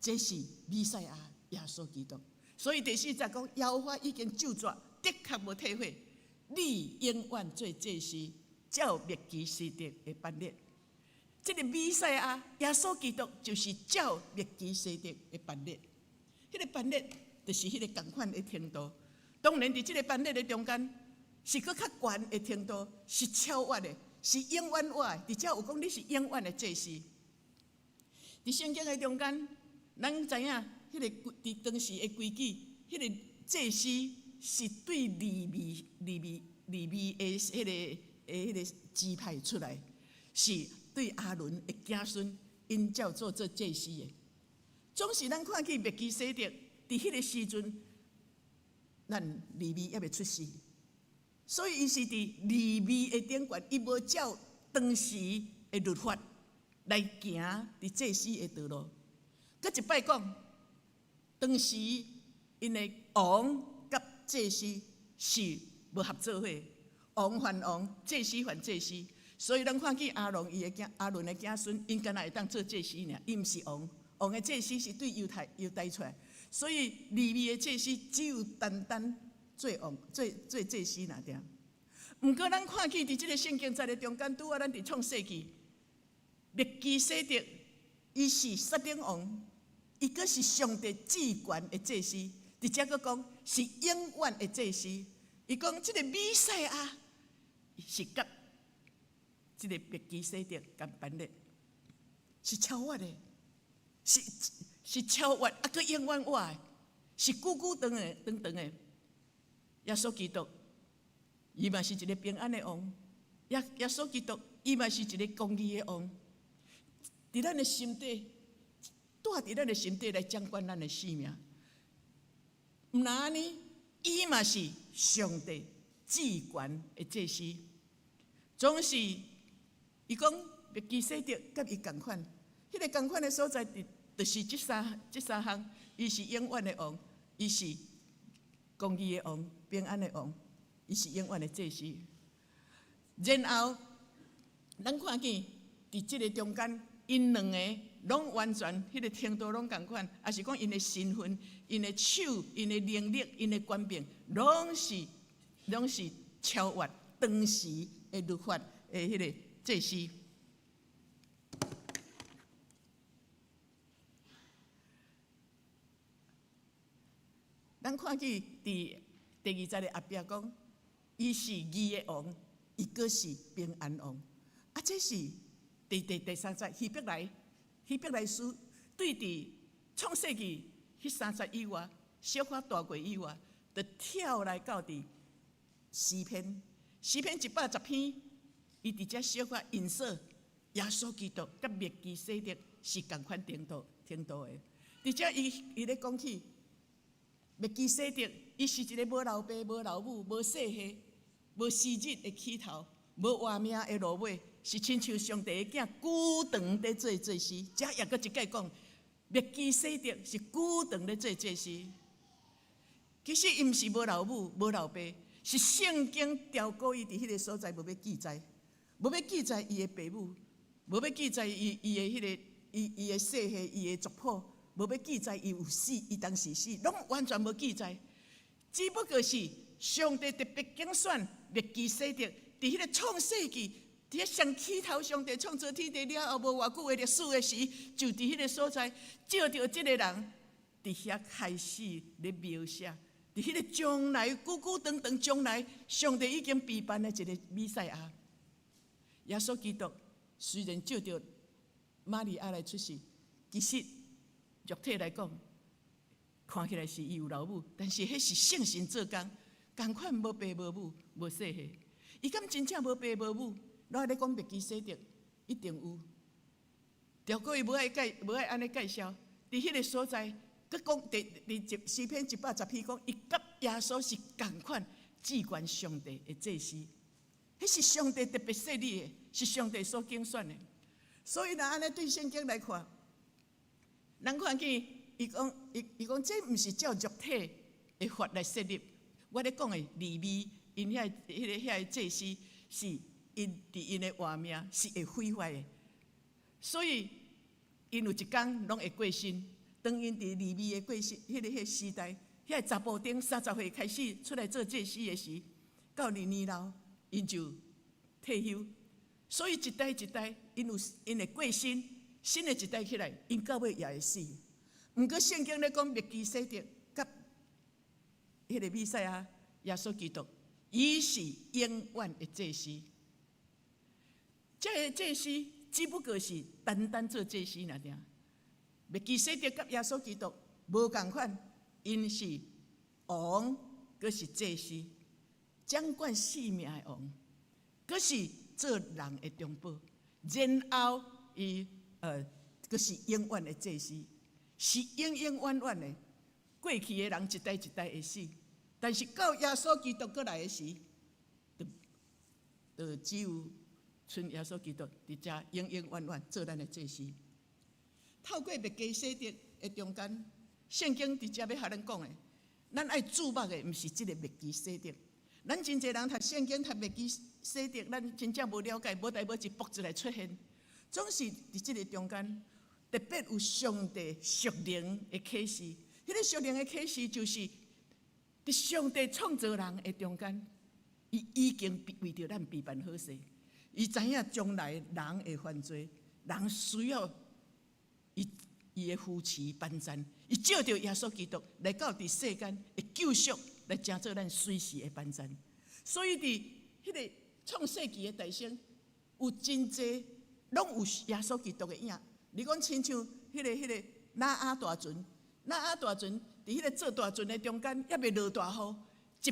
這是彌賽亞耶穌基督。所以第四節講，耶和華已經咒詛，的確無退悔。你永遠做祭司，照麥基洗德的班列。這个彌賽亞耶穌基督就是照麥基洗德的班列。彼个班列就是彼个仝款的程度。當然，佇這个班列的中間，是閣較懸的程度，是超越的。是永遠活的，佇遮有講你是永遠的祭司。佇聖經的中間，咱知影彼个佇當時的規矩，彼个祭司是對利未的彼個支派出來，是對亞倫的子孫，𪜶照做做祭司的。總是咱看見麥基洗德佇彼個時陣，咱利未猶未出世，所以伊是佇利未的頂懸，伊無照當時的律法來行佇祭司的道路。閣一擺講，當時𪜶的王佮祭司是無合做伙，王還王，祭司還祭司。所以咱看見亞倫的子孫，𪜶敢若會當做祭司爾，伊毋是王，王的祭司是對猶大出來，所以利未的祭司只有單單做王、做祭司爾爾。毋過咱看見佇這个聖經節的中間，拄仔咱佇創世記，麥基洗德，伊是撒冷王，伊閣是上帝至懸的祭司，佇遮閣講是永遠的祭司。伊講這个彌賽亞是佮這个麥基洗德仝班的，是超越的，是超越，啊，閣永遠活的，是久久長的、長長的。耶穌基督，伊嘛是一个平安的王。耶穌基督，伊嘛是一个公義的王。佇咱的心底，住佇咱的心底來掌管咱的性命。毋但按呢，伊嘛是上帝至懸的祭司。總是伊講麥基洗德佮伊仝款，彼个仝款的所在，就是這三項，伊是永遠的王，伊是公義的王，平安的王，伊是永遠的祭司。然後，咱看見佇這个中間，𪜶兩个攏完全彼个程度攏仝款，抑是講𪜶的身份、𪜶的手、𪜶的能力、𪜶的權柄，攏是超越當時的律法的彼个祭司。咱看見佇第二節的後壁講，伊是義的王，伊閣是平安王。啊，這是第三節希伯來書對佇創世記彼三節以外，小可大過以外，就跳來到佇詩篇，詩篇110篇，伊佇遮小可引述耶穌基督佮麥基洗德是仝款程度的。佇遮伊咧講起麥基洗德，伊是一个無老爸、無老母、無細漢、無時日的起頭、無活命的落尾，是親像上帝的囝久長佇做祭司。遮也閣一擺講，麥基洗德是久長咧做祭司。其實伊毋是無老母、無老爸，是聖經調過伊佇彼个所在無欲記載，無欲記載伊的爸母，無欲記載伊的彼个伊的細漢、伊的族譜，無欲記載伊有死，伊當時死，攏完全無記載。只不過是上帝特別揀選麥基洗德，佇彼个創世記，佇彼上起頭，上帝創造天地了後無偌久的歷史的時，就佇彼个所在，照著這个人，佇遐開始咧描寫，佇彼個將來久久長長將來，上帝已經備辦的一個彌賽亞，耶穌基督雖然照著瑪利亞來出世，其實肉體來講，看起來是伊有老母，但是彼是聖神做工，仝款無爸無母無細漢，伊敢真正無爸無母？我咧講麥基洗德一定有，著過伊無愛按呢介紹，佇彼个所在，閣講佇佇詩篇110篇講，伊佮耶穌是仝款至懸上帝的祭司，彼是上帝特別設立的，是上帝所揀選的。所以若按呢對聖經來看，咱看見伊講伊講這毋是照肉體的法來設立。我咧講的利未，𪜶遐彼个遐个祭司是𪜶佇𪜶的活命是會毀壞的，所以𪜶有一工攏會過身。當𪜶佇利未的過身，彼个時代，遐个查埔丁30歲開始出來做祭司的時，到年年老，𪜶就退休。所以一代一代，𪜶有𪜶會過身，新的一代起來，𪜶到尾也會死。毋過聖經咧講麥基洗德佮彼個彌賽亞耶穌基督，伊是永遠的祭司。這个祭司只不過是單單做祭司爾爾。麥基洗德佮耶穌基督無仝款，𪜶是王，閣是祭司，掌管性命的王，閣是做人的中保，然後伊閣是永遠的祭司，是永永遠遠的。過去的人一代一代會死，但是到耶穌基督閣來的時，就只有賰耶穌基督佇遮永永遠遠做咱的祭司。透過麥基洗德的中間，聖經佇遮欲予咱講的，咱愛注目的毋是這个麥基洗德。咱真濟人讀聖經讀麥基洗德，咱真正無了解，無代無誌爆出來出現，總是佇這个中間，特別有上帝屬靈的啟示。彼个屬靈的啟示就是佇上帝創造人的中間，伊已經為著咱備辦好勢，伊知影將來人會犯罪，人需要伊伊的扶持幫贊，伊借著耶穌基督來到佇世間的救贖，來成做咱隨時的幫贊。所以佇彼个創世紀的代先，有真濟攏有耶穌基督的影。你講親像彼个挪亞大船，挪亞大船佇彼个做大船的中間，猶未落大雨，一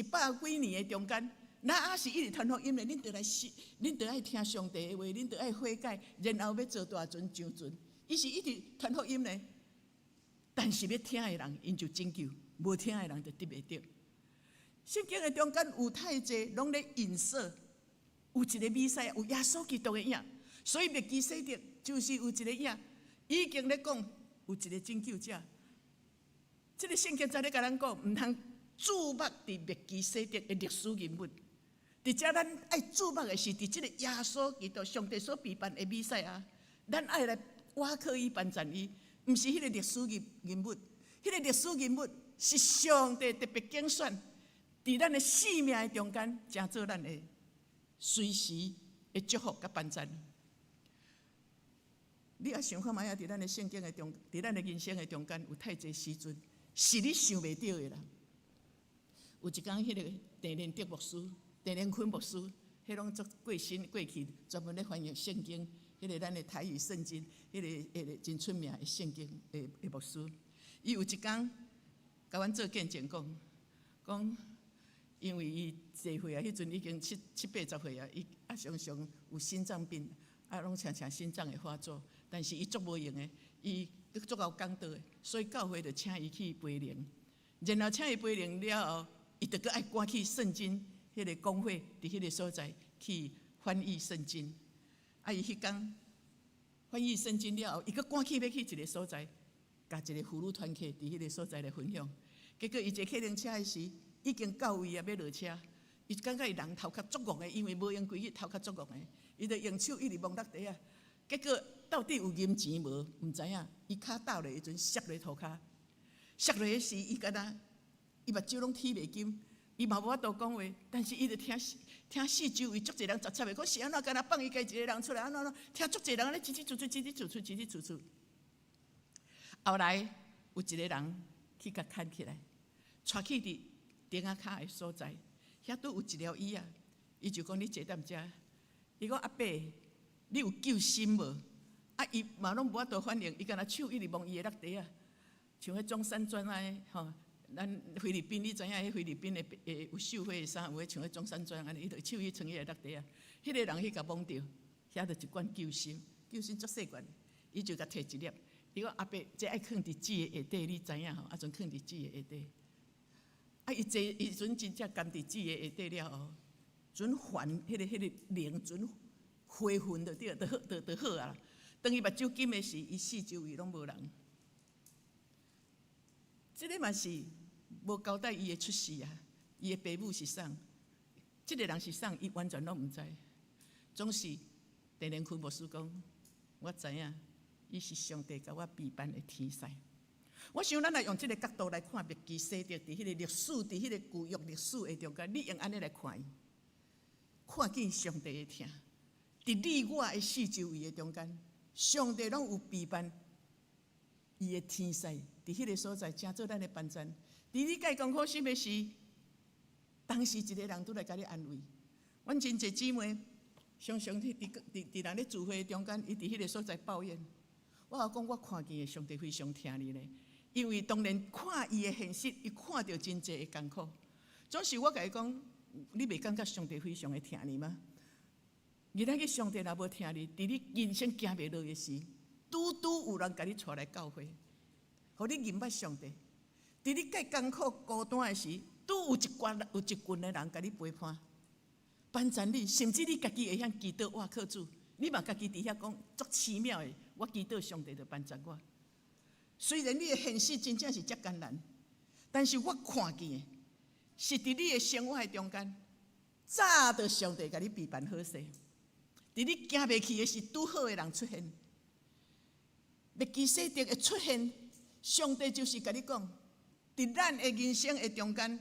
百幾年的中間，挪亞是一直傳福音的，恁著來信，恁著愛聽上帝的話，恁著愛悔改，然後欲做大船上船。伊是一直傳福音的，但是欲聽的人，𪜶就拯救；無聽的人就得袂著。聖經的中間有太濟攏咧影射，有一个彌賽亞，有耶穌基督的影，所以麥基洗德就是有一个影，已經咧講有一个拯救者。這个聖經在咧共咱講，毋通注目佇麥基洗德的歷史人物。佇遮咱愛注目的是佇這个耶穌基督上帝所備辦的彌賽亞，咱愛來倚靠伊幫贊伊，毋是彼个歷史人物，彼个歷史人物是上帝特別揀選，佇咱的生命的中間，成做咱的隨時的祝福佮幫贊。你也想看覓仔？佇咱的聖經的中，佇咱的人生的中間，有太濟時陣是你想袂著的啦。有一工，彼个鄭連德牧師、鄭連坤牧師，彼攏足過身過去，專門咧翻譯聖經，彼个咱的台語聖經，彼个真出名的聖經的牧師。伊有一工共阮做見證講，講因為伊濟歲啊，彼陣已經七八十歲啊，伊啊常常有心臟病，啊攏常常心臟會發作，但是伊足無閒的，伊足𠢕講道的，所以教會就請伊去培靈。然後請伊培靈了後，伊就閣愛趕去聖經彼个公會，佇彼个所在去翻譯聖經。啊，伊彼工翻譯聖經了後，伊閣趕去欲去一个所在，共一个婦女團契佇彼个所在來分享。結果伊坐客人車的時，已經到位啊，欲落車，伊感覺伊人頭殼足戇的，因為無閒規日頭殼足戇的，伊就用手一直摸落地仔。結果到底有銀錢無？毋知影。伊跤踏落的時陣，摔落塗跤，摔落的時，伊敢若伊目睭攏起袂金，伊嘛無法度講話，但是伊就聽聽四周圍足濟人雜雜的，講是按怎敢若放伊家一个人出來，按怎按怎，聽足濟人咧吱吱吱吱吱吱吱吱吱吱吱。後來有一个人去共牽起來，帶去佇釘仔跤的所在，遐拄有一條椅仔，伊就講你坐踮遮。伊講阿伯，你有救心無？啊，伊嘛攏無法度反應，伊敢若手一直摸伊的落底仔，像彼中山裝按呢吼。咱菲律賓你知影？彼菲律賓的有繡花的衫，有彼像彼中山裝按呢，伊就手去穿伊的落底仔。彼个人去共摸著，遐就一罐救心，救心足細罐，伊就共提一粒。伊講阿伯，這愛囥佇水的下底，你知影吼？啊，陣囥佇水的下底。啊，伊坐伊陣真正含佇水的下底了後，陣還彼个靈陣回魂就對，就好，就好啊。當伊目睭金的時，伊四周圍攏無人。這个嘛是無交代伊的出世啊，伊的爸母是啥？這个人是啥？伊完全攏毋知。總是鄭連坤牧師講，我知影，伊是上帝共我備辦的天使。我想咱來用這个角度來看麥基洗德，佇彼个歷史，佇彼个舊約歷史的中間，你用按呢來看伊，看見上帝的疼，佇你我的四周圍的中間，上帝攏有備辦伊的天使，佇彼个所在，成做咱的幫贊。佇你蓋艱苦心的時，當時一个人拄來共你安慰。阮真濟姊妹，常常佇佇佇佇人咧聚會中間，伊佇彼个所在抱怨。我講我看見的上帝非常疼你咧，因為當然看伊的現實，伊看著真濟的艱苦。總是我共伊講，你袂感覺上帝非常的疼你嗎？今仔日上帝若無疼你，佇你人生行袂落的時，拄拄有人共你帶來教會，予你認捌上帝。佇你介艱苦孤單的時，拄有一群的人共你陪伴，幫助你，甚至你家己會曉祈禱倚靠主，你嘛家己佇遐講足奇妙的，我祈禱上帝就幫助我。雖然你的現實真正是遮艱難，但是我看見的是佇你的生活的中間，早就上帝共你備辦好勢。佇你行袂去的時，拄好的人出現，麥基洗德的出現，上帝就是共你講，佇咱的人生的中間，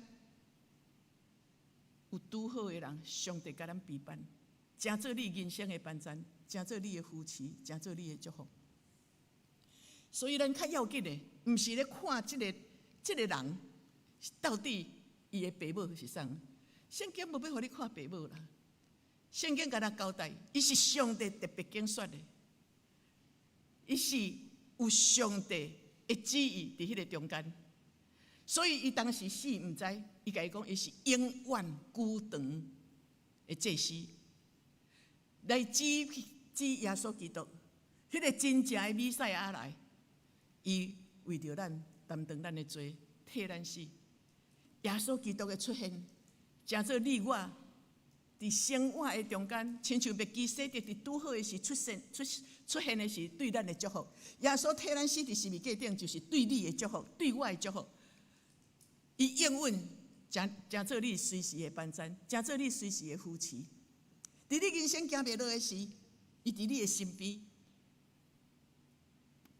有拄好的人，上帝共咱備辦，成做你人生的幫贊，成做你的扶持，成做你的祝福。所以咱較要緊的，毋是咧看這個人到底伊的爸母是啥。聖經無欲予你看爸母啦。聖經共咱交代，伊是上帝特別揀選的，伊是有上帝的旨意佇彼个中間，所以伊當時死毋知，伊家己講伊是永遠久長的祭司，來指指耶穌基督，彼個真正的彌賽亞來，伊為著咱擔當咱的罪，替咱死。耶穌基督的出現，成做你我佇生活的中間，親像麥基洗德佇拄好的時出現出現的時，對咱的祝福。耶穌替咱死佇十字架頂，就是對你的祝福，對我的祝福。伊應允成做你隨時的幫贊，成做你隨時的扶持。佇你人生行袂落的時，伊佇你的身邊。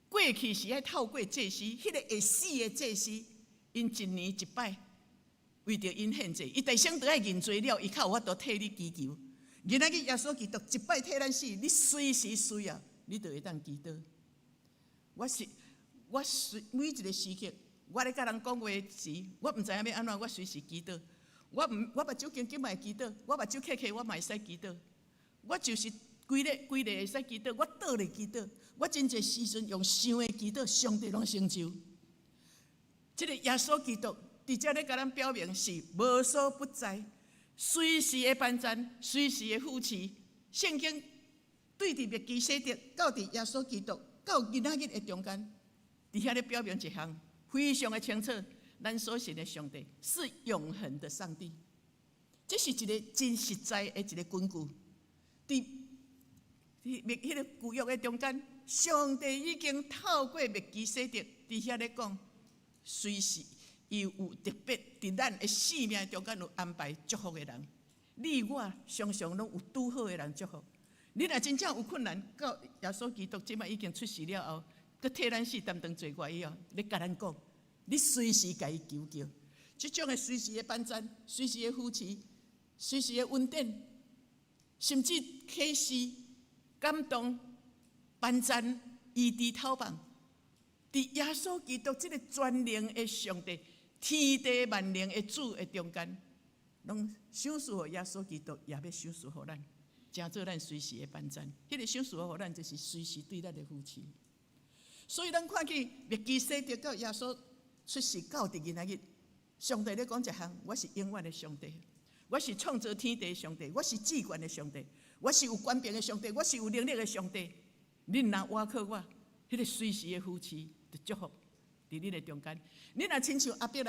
過去是愛透過祭司，彼個會死的祭司，𪜶一年一擺。為著𪜶獻祭，伊代先都愛認罪了，伊較有法度替你祈求。今仔日耶穌基督一擺替咱死，你隨時需要，你就會當祈禱。我是我隨每一個時刻，我咧佮人講話時，我毋知影欲按怎，我隨時祈禱。我毋我目睭緊緊嘛會祈禱，我目睭瞌瞌我嘛會使祈禱。我就是規日規日會使祈禱，我倒咧祈禱，我真濟時陣用想的祈禱，上帝攏成就。這個耶穌基督佇遮咧共咱表明是無所不在，隨時的幫贊，隨時的扶持。聖經對佇麥基洗德到佇耶穌基督到今仔日的中間，佇遐咧表明一項非常的清楚，咱所信的上帝是永恆的上帝。這是一個真實在的一個根據。佇彼個舊約的中間，上帝已經透過麥基洗德佇遐咧講，隨時伊有特別佇咱的生命中間有安排祝福的人。你我常常攏有拄好的人祝福。你若真正有困難，到耶穌基督這擺已經出世了後，閣替咱死擔當罪過以後，你共咱講，你隨時共伊求叫，這種的隨時的幫贊、隨時的扶持、隨時的恩典，甚至啟示、感動、幫贊、醫治、透放，佇耶穌基督這個全能的上帝、天地萬能的主的中間，攏賞賜予耶穌基督，也欲賞賜予咱，成做咱隨時的幫贊。彼個賞賜予咱，就是隨時對咱的扶持。所以咱看見麥基洗德到耶穌出世到佇今仔日，上帝咧講一項，我是永遠的上帝，我是創造天地的上帝，我是至懸的上帝，我是有權柄的上帝，我是有能力的上帝。恁若倚靠我，彼個隨時的扶持，就祝福佇恁的中間。你若親像亞伯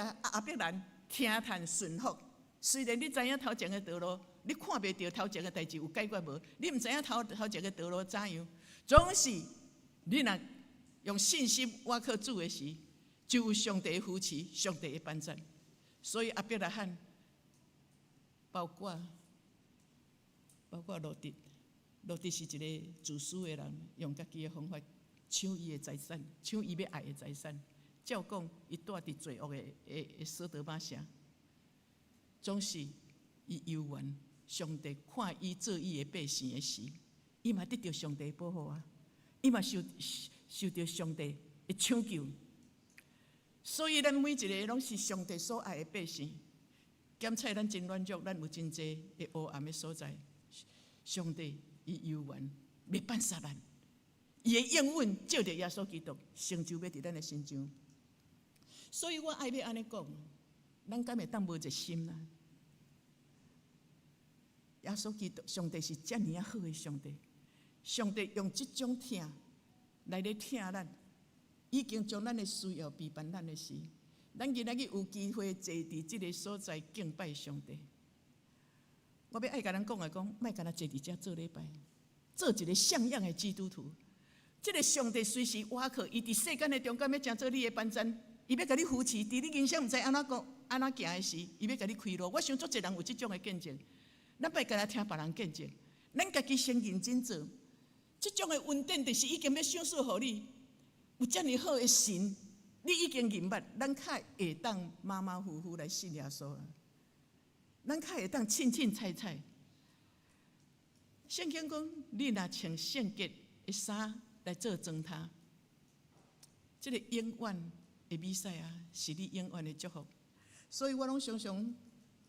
蘭聽從順服，雖然你知影頭前的道路，你看袂著頭前的代誌有解決無？你毋知影頭前的道路怎樣，總是你若用信心倚靠主的時，就有上帝的扶持，上帝的幫助。所以亞伯拉罕，包括羅得，羅得是一個自私的人，用家己的方法搶伊的財產，搶伊欲愛的財產。照講，伊住佇罪惡的所多瑪城，總是伊猶原上帝看伊做伊的百姓的時，伊嘛得著上帝保護啊，伊嘛受著上帝的搶救。所以咱每一个攏是上帝所愛的百姓。檢測咱真軟弱，咱有真濟的黑暗的所在。上帝伊猶原袂放殺咱，伊的應允借著耶穌基督成就欲佇咱的身上。所以我愛欲按呢講，咱敢會當無熱心啊？耶穌基督，上帝是遮爾仔好的上帝，上帝用這種疼來咧疼咱，已經將咱的需要備辦咱的時，咱今仔日有機會坐佇這个所在敬拜上帝。我欲愛共咱講的講，莫干焦坐佇遮做禮拜，做一个像樣的基督徒。這个上帝隨時倚靠，伊佇世間的中間欲成做你的幫贊，伊欲共你扶持，佇你人生毋知按怎過、按怎行的時，伊欲共你開路。我想足濟人有這種的見證，咱莫干焦聽別人見證，咱家己先認真做。這種的恩典，就是已經欲賞賜予你，有遮爾好的神，你已經認捌，咱較會當馬馬虎虎來信耶穌啊。咱較會當凊凊彩彩。聖經講，你若穿聖潔的衫來做妝頭，這个永遠的彌賽亞是你永遠的祝福。所以我攏常常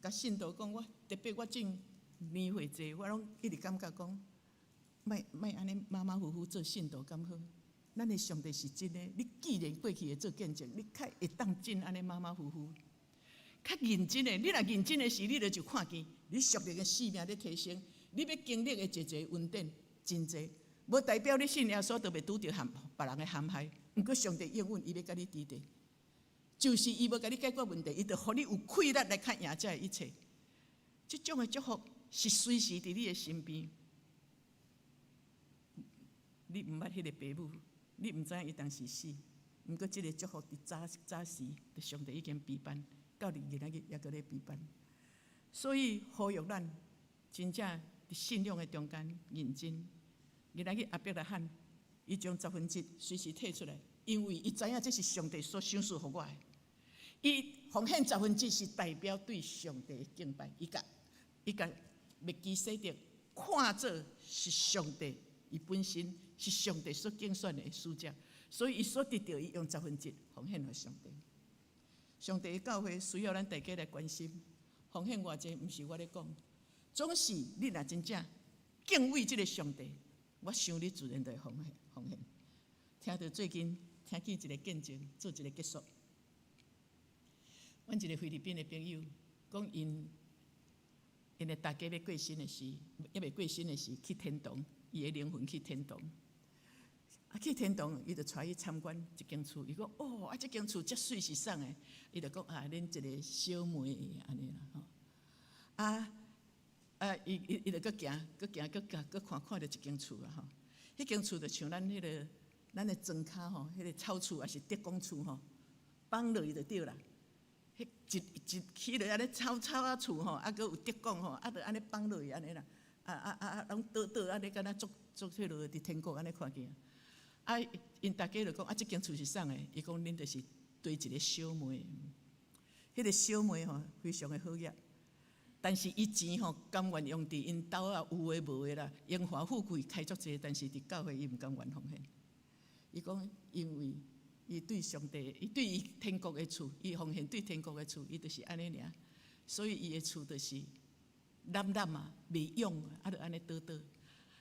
共信徒講，我特別我進年歲濟，我攏一直感覺講，莫莫按呢馬馬虎虎做信徒敢好？咱的上帝是真的，你既然過去會做見證，你較會當真按呢馬馬虎虎，較認真的。你若認真的時，你就看見你屬靈的性命咧提升，你欲經歷的一個恩典真濟，無代表你信耶穌就袂拄著陷別人的陷害。毋過上帝應允，伊欲共你佇咧，就是伊無共你解決問題，伊就予你有氣力來較贏這一切。這種的祝福是隨時佇你的身邊。你毋捌彼个爸母，你毋知影伊當時死，毋過這个祝福佇早早時，上帝已經備辦，到佇今仔日猶閣咧備辦。所以呼籲咱真正佇信仰的中間認真。今仔日亞伯拉罕，伊將十分之一隨時提出來，因為伊知影這是上帝所賞賜予我的。伊奉獻十分之一是代表對上帝的敬拜，伊共麥基洗德看做是上帝，伊本身是上帝所揀選的使者，所以伊所得到，伊用十分之一奉獻予上帝。上帝的教會需要咱大家來關心，奉獻偌濟，毋是我咧講，總是你若真正敬畏這个上帝，我想你自然就會奉獻奉獻。聽著最近聽見一个見證，做一个結束。阮一个菲律賓的朋友講，𪜶的大家欲過身的時，猶未過身的時，去天堂，伊的靈魂去天堂。啊，去天堂，伊就帶去參觀一間厝。伊講：哦，啊，這間厝遮媠是啥的？伊就講：啊，恁一个小妹按呢啦吼。啊啊，伊伊伊就閣行，閣行，閣行，閣看看著一間厝啊吼。彼間厝就像咱彼个咱的莊跤吼，彼个草厝抑是竹工厝吼，放落去就對啦。彼一一起落按呢草草仔厝吼，啊閣有竹管吼，啊就按呢放落去按呢啦。啊啊啊啊，攏倒倒按呢，敢若足足彼落佇天國按呢看見。啊，𪜶大家就講啊，這間厝是啥的？伊講恁就是對一个小妹，彼个小妹吼非常的好額，但是伊錢吼甘願用佇𪜶兜啊有的無的啦，榮華富貴開足濟，但是佇教會伊毋甘願奉獻。伊講因為伊對上帝，伊對伊天國的厝，伊奉獻對天國的厝，伊就是按呢爾，所以伊的厝就是濫濫啊，袂用啊，就按呢倒倒。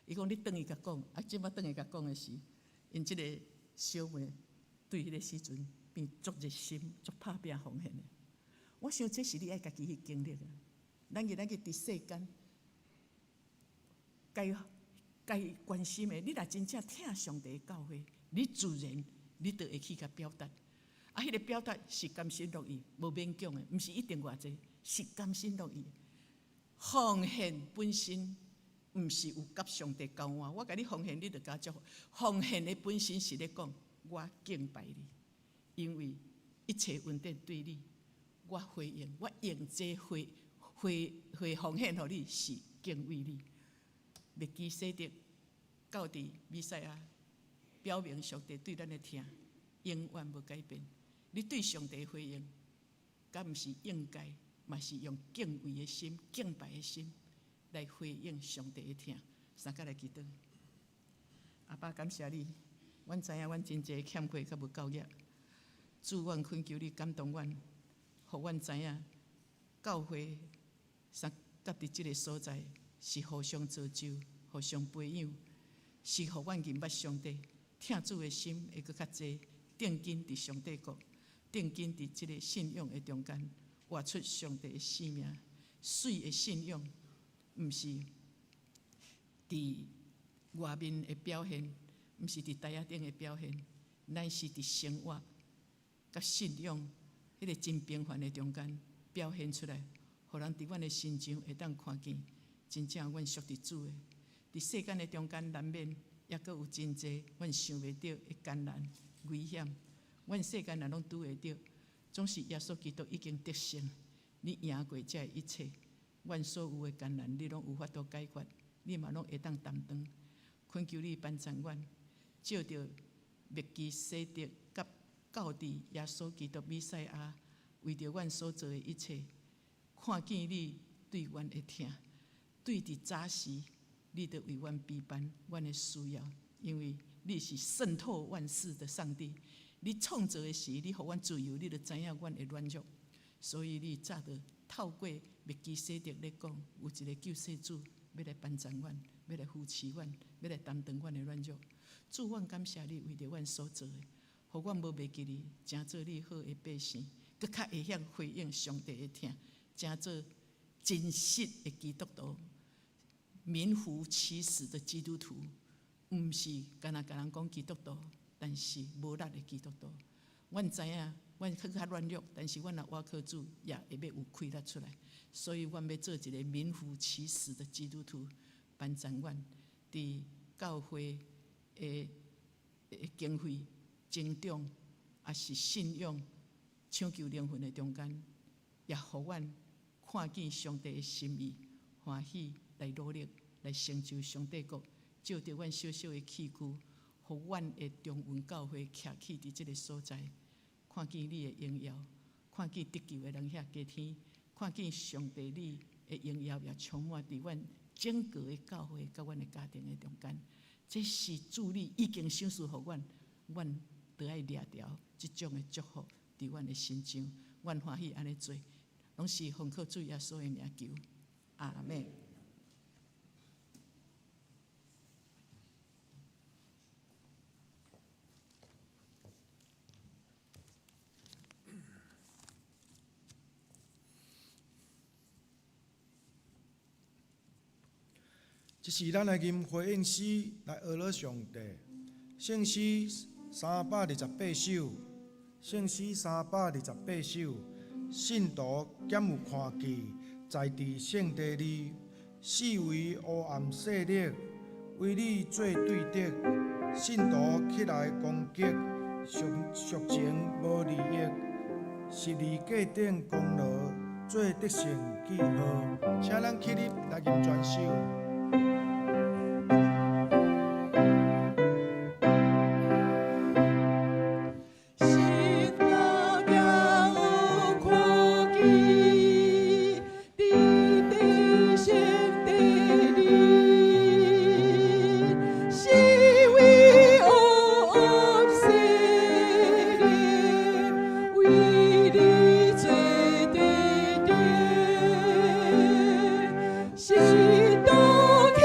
伊講你轉去共講，啊，這擺轉去共講的是。𪜶這个小妹對彼个時陣變足熱心、足拍拚奉獻的。我想這是你愛家己去經歷的。咱今仔日佇世間，該該關心的，你若真正疼上帝的教會，你自然你就會去共表達。啊，彼个表達是甘心樂意，無勉強的，毋是一定偌濟，是甘心樂意。奉獻本身。毋是有佮上帝交換，我共你奉獻，你就共祝福。奉獻的本身是咧講，我敬拜你，因為一切恩典對你，我回應，我用這回回回奉獻予你，是敬畏你。麥基洗德到佇彌賽亞，表明上帝對咱的疼永遠無改變。你對上帝回應，敢毋是應該，嘛是用敬畏的心、敬拜的心來回應上帝的疼。三個來祈禱。阿爸，感謝你，阮知影阮真濟欠缺佮無夠額。主，阮懇求你感動阮，予阮知影教會相佮佇這个所在是互相造就、互相培養，是予阮認捌上帝、疼主的心會閣較濟，定睛佇上帝國。定睛佇這个信仰的中間，活出上帝的生命。媠的信仰，毋是佇外面的表現，毋是佇台仔頂的表現，乃是佇生活佮信仰彼个真平凡的中間表現出來，予人佇阮的身上會當看見，真正阮屬佇主的。佇世間的中間，難免猶閣有真濟阮想袂著的艱難危險。阮世間若攏拄會著，總是耶穌基督已經得勝，你贏過這一切，阮所有的艱難，你攏有法度解決，你嘛攏會當擔當。懇求你幫助阮，照著麥基洗德佮救治耶穌基督彌賽亞為著阮所做的一切，看見你對阮的疼，對佇早時，你著為阮備辦阮的需要，因為你是滲透萬事的上帝。你創造的時，你予阮自由，你就知影阮的軟弱，所以你早就透過麥基洗德咧講，有一個救世主欲來幫助阮，欲來扶持阮，欲來擔當阮的軟弱。主，阮感謝你為著阮所做的，予阮無袂記你，成做你好的百姓，閣較會曉回應上帝的疼，成做真實的基督徒，名副其實的基督徒，毋是干焦共人講基督徒。但是無力的基督徒，阮知影，阮較較軟弱，但是阮若倚靠主，也會欲有氣力出來。所以，阮欲做一个名副其實的基督徒，幫助阮佇教會的經費增長，抑是信仰搶救靈魂的中間，也予阮看見上帝的心意，歡喜來努力來成就上帝國，借著阮小小的器具。予阮的中雲教會徛起佇這个所在，看見你的榮耀，看見得救的人遐加添，看見上帝你的榮耀也充滿佇阮整個的教會佮阮的家庭的中間。這是主你已經賞賜予阮，阮著愛掠牢這種的祝福佇阮的身上。阮歡喜按呢做，攏是奉靠主耶穌的名求，阿們。這是咱來吟回應詩來學了上帝。聖詩328首，聖詩328首，信徒敢有看見，在佇聖地裡，四圍烏暗勢力，為你做對敵，信徒起來攻擊，屬情無利益，十字架頂功勞做得勝記號，請咱起立來吟全首。信徒起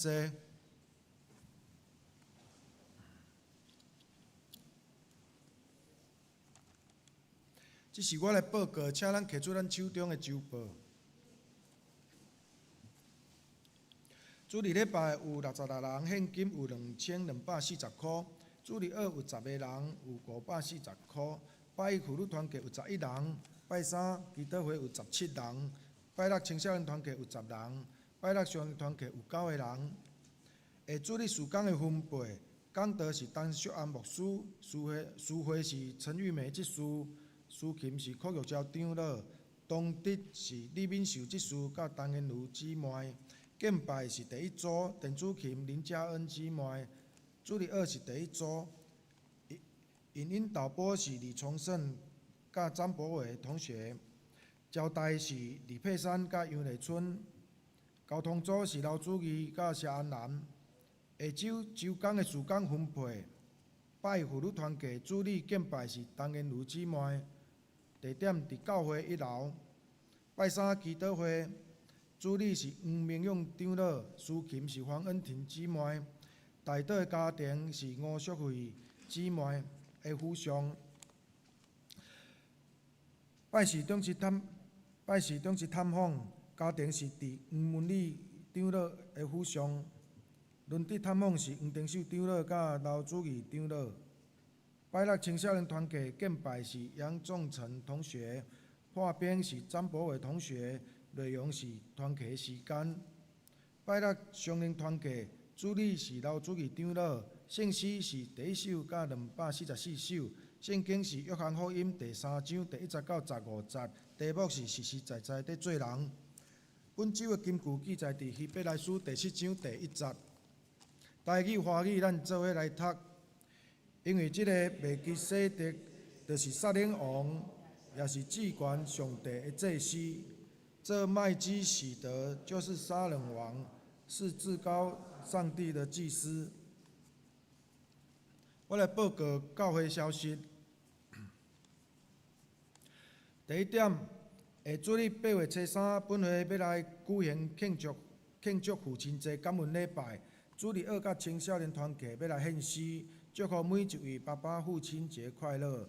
坐。这是我来报告，请咱摕出咱手中的周报。主日礼拜有66人，现金有2240箍。主日学有10个人，有540箍。拜一妇女团契有11人，拜三祈祷会有17人，拜六青少年团契有10人，拜六少年团契有9个人。下主日事工的分配，讲道是陈淑安牧师，司会司会是陈玉梅执事，司琴是柯玉娇长老，当值是李敏秀执事佮陈燕如姊妹。敬拜是第一组，电子琴林嘉恩姊妹，主日学是第一组。影音导播是李崇胜佮张博伟同学，招待是李佩珊佮杨丽春，交通组是刘主义佮谢安南。下周周工的事工分配，拜妇女团契主礼敬拜是陈燕如姊妹，地点伫教会一楼。拜三祈祷会主礼是黄明勇长老，司琴是黄恩婷姊妹，代祷的家庭是吴淑慧姊妹的府上。拜四长执探，拜四长执探访家庭是伫黄文礼长老的府上。轮值探访是黄定秀长老佮刘主义长老。拜六青少年团契敬拜是杨仲成同学，破冰是张博伟同学，内容是团契时间。拜六双灵团契主礼是刘主义长老，圣诗是第一首佮244首，圣经是约翰福音第三章第一节到15节，题目是实实在在伫做人。本周的金句记载伫希伯来书第七章第一节。台语、华语，咱做伙来读，因为这个麦基洗德就是撒冷王，也是至悬上帝的祭司。这麦基洗德就是撒冷王，是至高上帝的祭司。我来报告教会消息。第一点，下主日8月初3，本会欲来举行庆祝父亲节感恩礼拜。主日学佮青少年团契欲来献诗，祝福每一位爸爸父亲节快乐。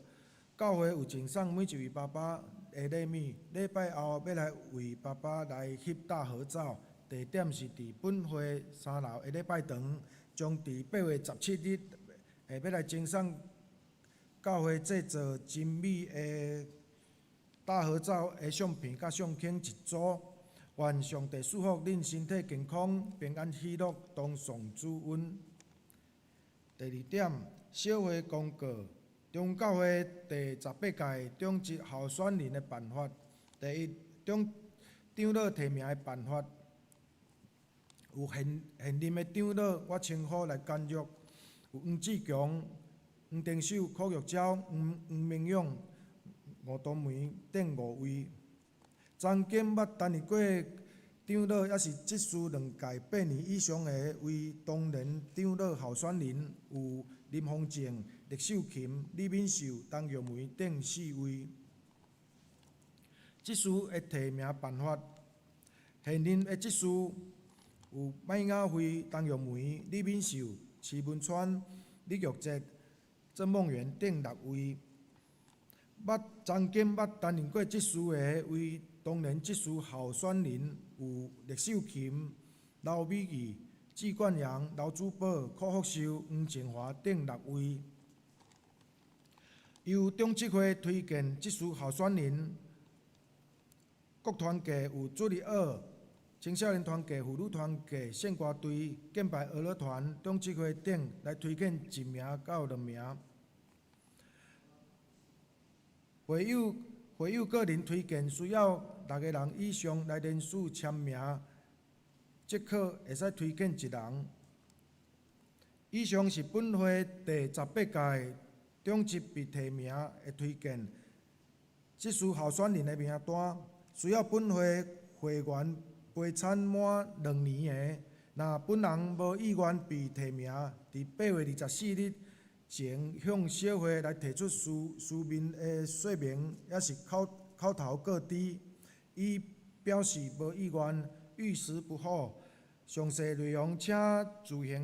教会有赠送每一位爸爸的礼物，礼拜后欲来为爸爸来翕大合照，地点是伫本会三楼的礼拜堂，将伫8月17日会欲来赠送教会制作精美的大合照的相片佮相框一组。愿上帝赐福恁身体健康、平安喜乐，同颂主恩。第二点，小会公告，中教会第十八届长执候选人的办法。第一，长长老提名的办法，有现现任的长老，我称呼来简约，有黄志强、黄定秀、柯玉娇、黄黄明勇、吴东梅等五位。曾经捌担任过长老，抑是执事两届八年以上的为当年长老候选人有林宏正、李秀琴、李敏秀、陈玉梅等四位。执事的提名办法，现任的执事有麦雅惠、陈玉梅、李敏秀、徐文川、李玉哲、郑梦圆等六位。捌曾经捌担任过执事的为当年执事候选人有李秀琴、刘美仪、纪冠阳、刘祖宝、柯福寿、黄静华等六位。由长执会推荐执事候选人，各团契有主日学、青少年团契、妇女团契、圣歌队、敬拜乐乐团、长执会等来推荐一名到两名。会友会友个人推荐需要六个人以上来连署签名，即可会使推荐一人。以上是本会第十八届长执被提名的推荐，执事候选人的名单，需要本会会员陪参满两年的，若本人无意愿被提名，伫8月24日前向小会来提出书书面的说明，抑是口口头告知，以表示无意愿，遇时不候，詳細內容請自行來查看公報欄。第三點，請教會各部部長召開會議，研討2026年預定事工，請佇7月底來完成。第四點，青少年團契舉欲來舉辦中雲長老教會 logo 設計徵稿的競賽，邀請大家以基督的疼，以及代表中雲長老教會的特色為主軸，做中雲教會設計 logo 徵稿的時間，對即日起到8月24日來截止。請將作品佮報名表交予鄭夢圓執事，抑是李玉潔執事。詳細徵稿規定，以佮報名表囥佇當地桌。第五點，中教會一日的野外禮拜報告，日期是佇2025年8月17的禮拜日，地點是佇美濃德旺度假山莊、佮旗山的觀光糖廠、佮原鄉園紙線的文物館。費用是每人950箍，教會來補助450箍，咱家己繳500箍。收費的標準，咱會內會外一律攏是一个人500箍，3歲以下毋免錢，會內70歲以上的兄弟，咱教會來全額來補助。報名時間，本會兄弟即日起報名到8月初3，人數尚不足80名，才開放予會外的兄弟來報名到8月初9。報名這繳費，請向李敏秀執事、柯玉超長老來報名。報名截止了後，就無退錢，會使由他人來替來替代。報名表囥佇後面當地桌，請兄弟自行來索取來填寫。第六點，本會青少年團契佮敬拜樂團欲來舉行兩工一暝的聯合活動營。是時間是佇10月初10拜五，佮10月11拜六，地點佇南投，報名費是1500箍，請向陳志信抑是麥雪如姊妹來報名繳費。歡迎青年佮敬拜樂團的團員踴躍來參加。第七點，高雄中會婦女事工部欲來舉辦三工兩暝的靈修營。地點是佇嘉義，內容咱家己來看。日期是11月初6佮11月初8，拜四佮拜六。即日起開放報名，到8月初4截止，請向李敏秀會長來報名。第八點，本會若是有身體無方便的兄弟，想欲來參加主日禮拜，咱劉主任長老會使開車到府上來接送，時間是每主日的早起時9點20分。有需要的，咱請向黃丁秀長老來來告知。第九點，下主日證道講師是陳淑安牧師，聖經是士師記第六章11節到24節，題目是予你的老爸歡喜。代禱的事項，為上帝的國度，為教會推。拜拜一為上帝的國度，拜二為教會推動的事工，拜三為主日禮拜佮祈禱會，拜四為聘請牧師祈禱，拜五為教會建堂的事工，拜六有主日服侍的同工，禮拜為主日上帝話語感動咱去聽去行，領受上帝祝福。特別提名有為病疼的，為年長的，為心靈佮生活的。咱請照每一工的項目，為以下的事情來守望代禱。這是我來報告奉獻。頂週奉獻的民事，若是有登記錯誤，咱請咱揣李敏秀執事來更正。月定奉獻有五個人。現金有21,400箍，感恩感恩奉獻有六個人，現金有7,500箍。建堂奉獻有九個人，有20,500箍。婦女團契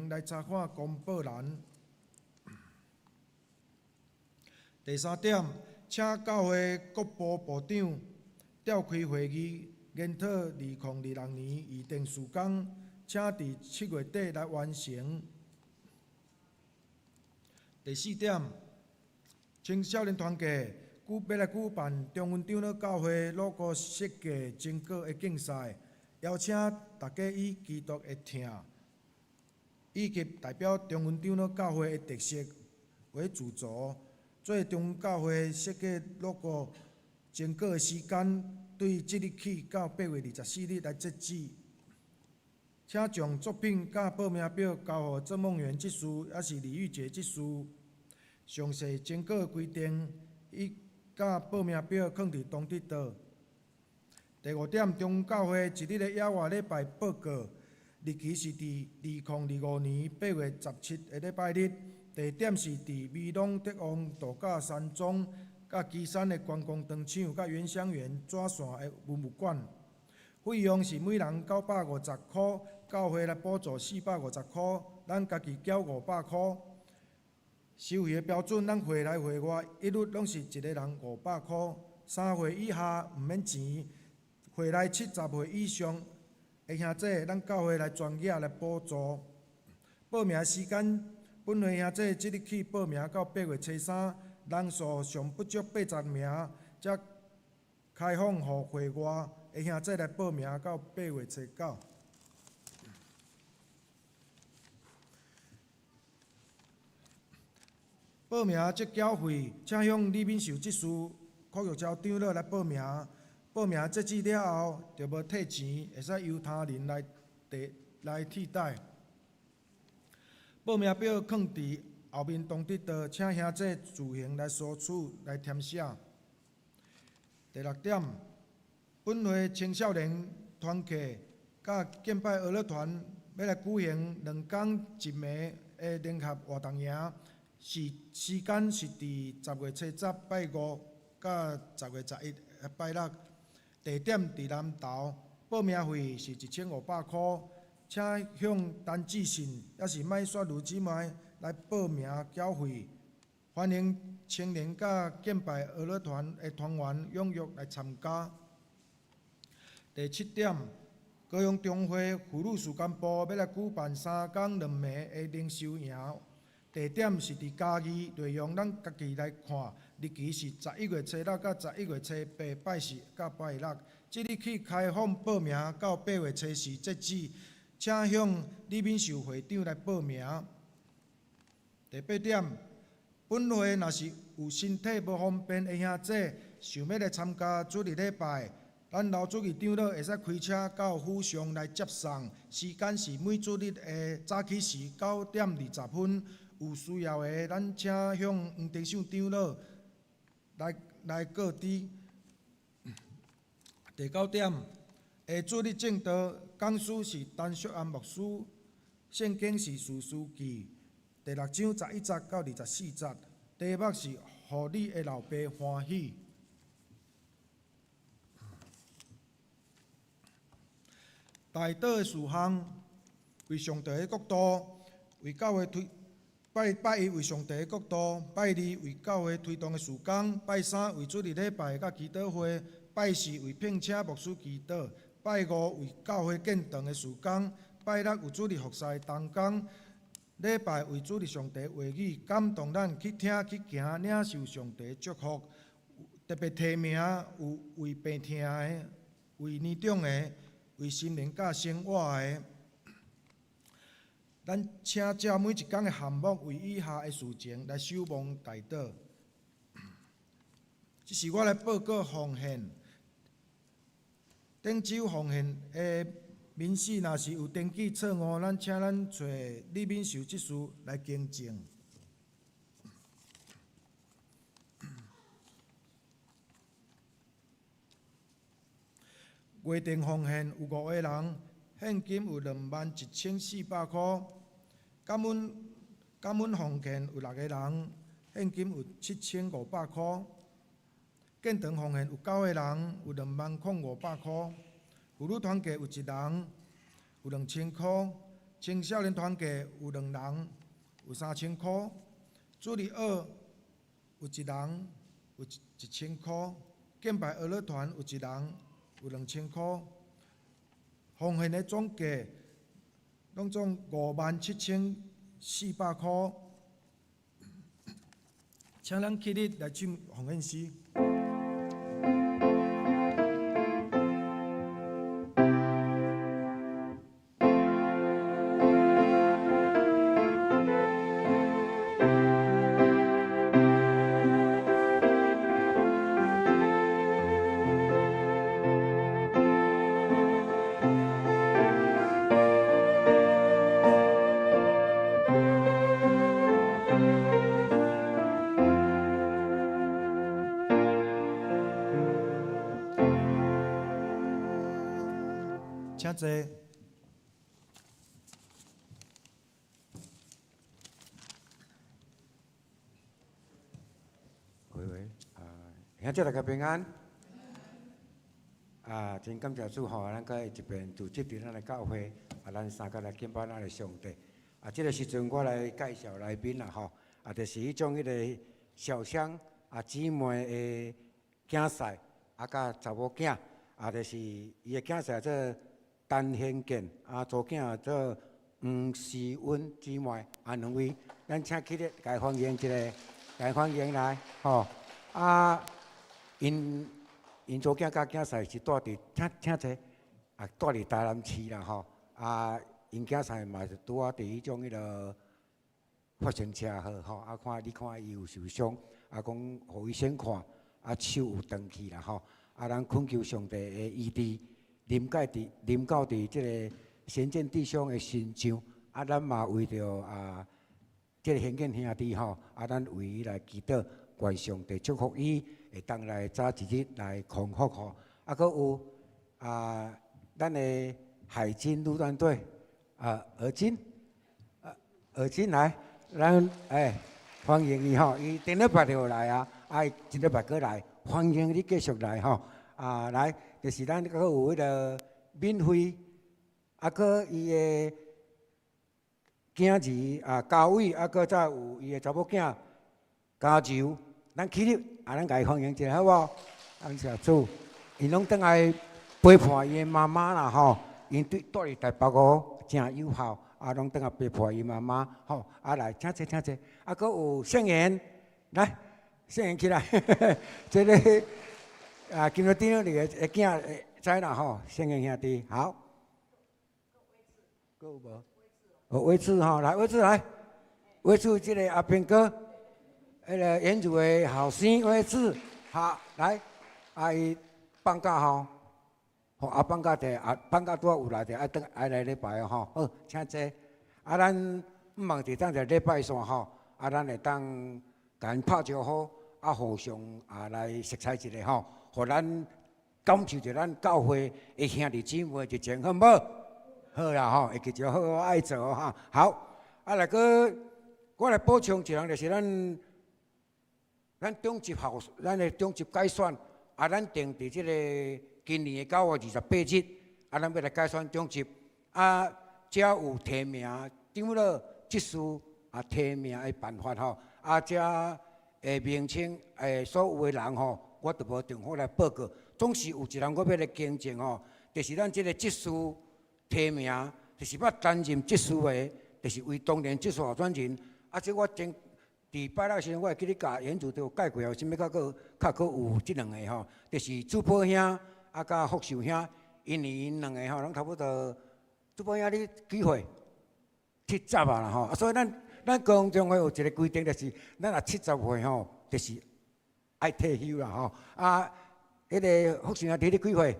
有一人，有有2000箍，青少年团契有两人有3000箍，主日学有一人有1000箍，敬拜乐乐团有一人有2000箍，奉献的总计拢总57,400箍。请咱起立来唱奉献诗。请坐。喂喂，啊，兄弟大家平安。啊，真感谢主吼，咱閣一遍组织佇咱的教會，啊，咱三個來敬拜咱的上帝。啊，這個時陣我來介紹來賓啦吼，啊，就是彼種彼个小香啊姊妹的囝婿，啊，佮查某囝，啊，就是伊的囝婿做陳顯建，啊，查某囝做黃思溫姊妹，啊，兩位，咱請起立，共歡迎一下，共歡迎來，吼，啊，𪜶𪜶查某囝佮囝婿是住佇，請請坐，啊，住佇台南市啦吼，啊，𪜶囝婿嘛是拄仔佇彼種彼个發生車禍吼，啊，看你看伊有受傷，啊，講予醫生看，啊，手有斷去啦吼，啊，咱懇求上帝的醫治，臨界佇臨到佇這个顯建弟兄的身上，啊，咱嘛為著啊，這个顯建兄弟吼，啊，咱為伊來祈禱，願上帝祝福伊，會當來早一日來康復吼。啊，閣有啊，咱的海軍陸戰隊啊，爾金，啊，爾金來，咱欸歡迎伊吼，伊頂禮拜就有來啊，啊，伊這禮拜閣來，歡迎你繼續來吼。啊，來，就是咱閣有彼个敏慧，啊，閣伊的囝兒啊，嘉偉，啊，閣再有伊的查某囝嘉柔，咱起立，啊，咱共伊歡迎一下好無？感謝主，𪜶攏轉來陪伴伊的媽媽啦吼，𪜶對蹛佇台北哦，誠有孝，啊，攏轉來陪伴伊媽媽吼，啊，來，請坐，請坐，啊，閣有聖賢，來，聖賢起來，這个啊，金玉長老的囝會知啦吼，聖賢兄弟，好。閣有無？哦，偉志吼，來，偉志來，偉志這个阿平哥，彼个演主的後生偉志，好，來，啊伊放假吼，吼啊放假就啊放假拄仔有來就愛轉愛來禮拜吼，好，請坐。啊，咱毋望佇當一个禮拜三吼，啊，咱會當共𪜶拍招呼，啊，互相啊來熟似一下吼，予咱感受著咱教會的兄弟姊妹的熱情，好毋好？好啦吼，會記著好好愛做哈。好，啊來閣，我來補充一項，就是咱咱長執候，咱的長執改選，啊，咱定佇這个今年的9月28日，啊，咱欲來改選長執，啊，遮有提名長老執事啊提名的辦法吼，啊，遮的名稱的所有的人吼，我都無重複來報告。總是有一人我欲來更正吼，就是咱這个執事提名，就是欲擔任執事的，就是為當年執事候選人。啊，這我前佇拜六時陣，我會記得共演主都有解過，有啥物較閣較閣有這兩个吼，就是主保兄啊，佮福壽兄，因為𪜶兩个吼，攏差不多。主保兄你幾歲？70啊啦吼，啊，所以咱咱高中會有一个規定，就是咱若70歲吼，就是愛退休啦吼。啊，彼个福壽兄弟你幾歲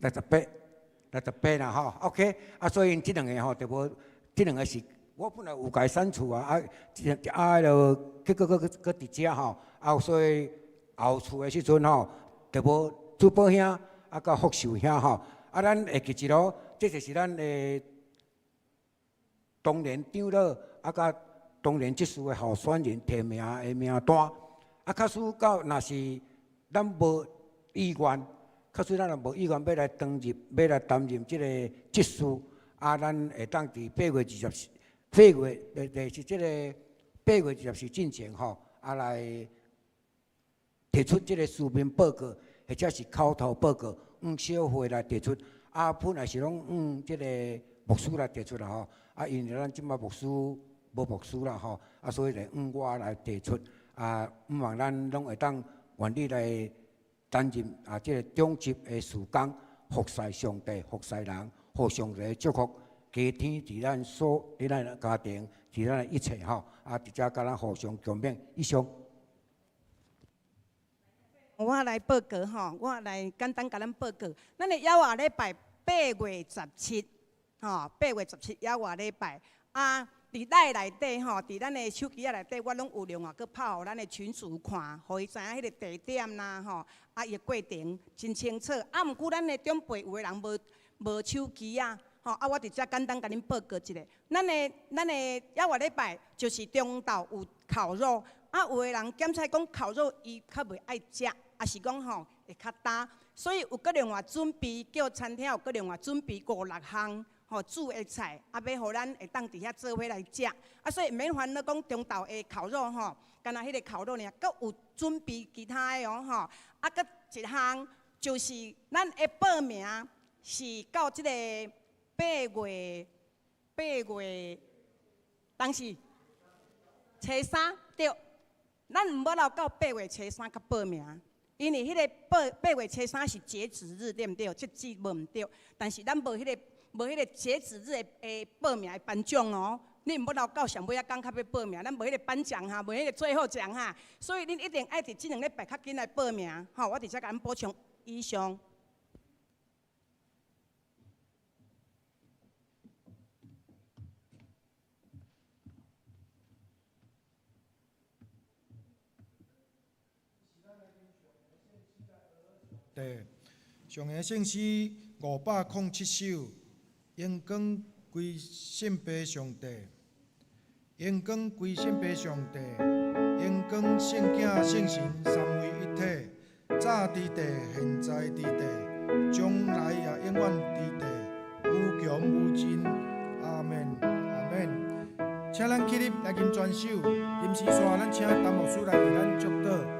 ？68，68啦吼。OK，啊，所以𪜶這兩个吼，就無這兩个是，我本來有共伊刪除啊，啊，啊，彼个結果閣閣佇遮吼，啊，所以後厝的時陣吼，就無主保兄啊，佮福壽兄吼，啊，咱會記一囉，這就是咱的當年長老啊，佮當年執事的候選人提名的名單。啊，假使到若是咱無意願，假使咱若無意願欲來擔任，欲來擔任這个執事，啊，咱會當佇八月二十四，八月，對，是這个8月24進前吼，啊來提出這个書面報告，或者是口頭報告，向小會來提出。啊，本來是攏向這个牧師來提出啦吼，啊，因為咱這擺牧師無牧師啦吼，啊，所以就向我來提出。啊，向望咱攏會當願意來擔任啊，這个長執的事工，服侍上帝，服侍人，予上帝祝福家庭佇咱所佇咱的家庭，佇咱的一切吼。啊，佇遮佮咱互相共勉，以上。我來報告吼，我來簡單共咱報告。咱的猶活禮拜八月十七，吼，八月十七猶活禮拜啊，佇內內底吼，佇咱的手機仔內底，我攏有另外閣拍予咱的群組看，予伊知影彼个地點啦，吼，啊，伊的過程真清楚。啊，毋過咱的長輩有的人無無手機仔，吼，啊，我佇遮簡單共恁報告一下。咱的猶活禮拜就是中晝有烤肉，啊，有的人檢查講烤肉伊較袂愛食，抑是講吼會較焦，所以有閣另外準備，叫餐廳有閣另外準備五六項。吼，煮的菜，啊，欲予咱會當佇遐做伙來食，啊，所以毋免煩惱講中晝的烤肉吼，干焦彼个烤肉爾，閣有準備其他的哦吼，啊，閣一項就是咱的報名是到這个八月當時初三對，咱毋好留到八月初三才報名，因為彼个報八月初三是截止日，對毋對？截止無毋對，但是咱無彼个。無彼个截止日的的報名的頒獎哦，你毋好留到上尾仔工較欲報名，咱無彼个頒獎哈，無彼个最後獎哈，所以恁一定愛佇這兩禮拜較緊來報名，吼，我佇遮共恁補充以上。對，上个聖詩507首，榮光歸聖父上帝，榮光歸聖父上帝，榮光聖子聖神三位一體，早佇地，現在佇地，將來也永遠佇地，無窮無盡。阿們，阿們。請咱起立來吟全首，臨時煞咱請陳牧師來為咱祝禱。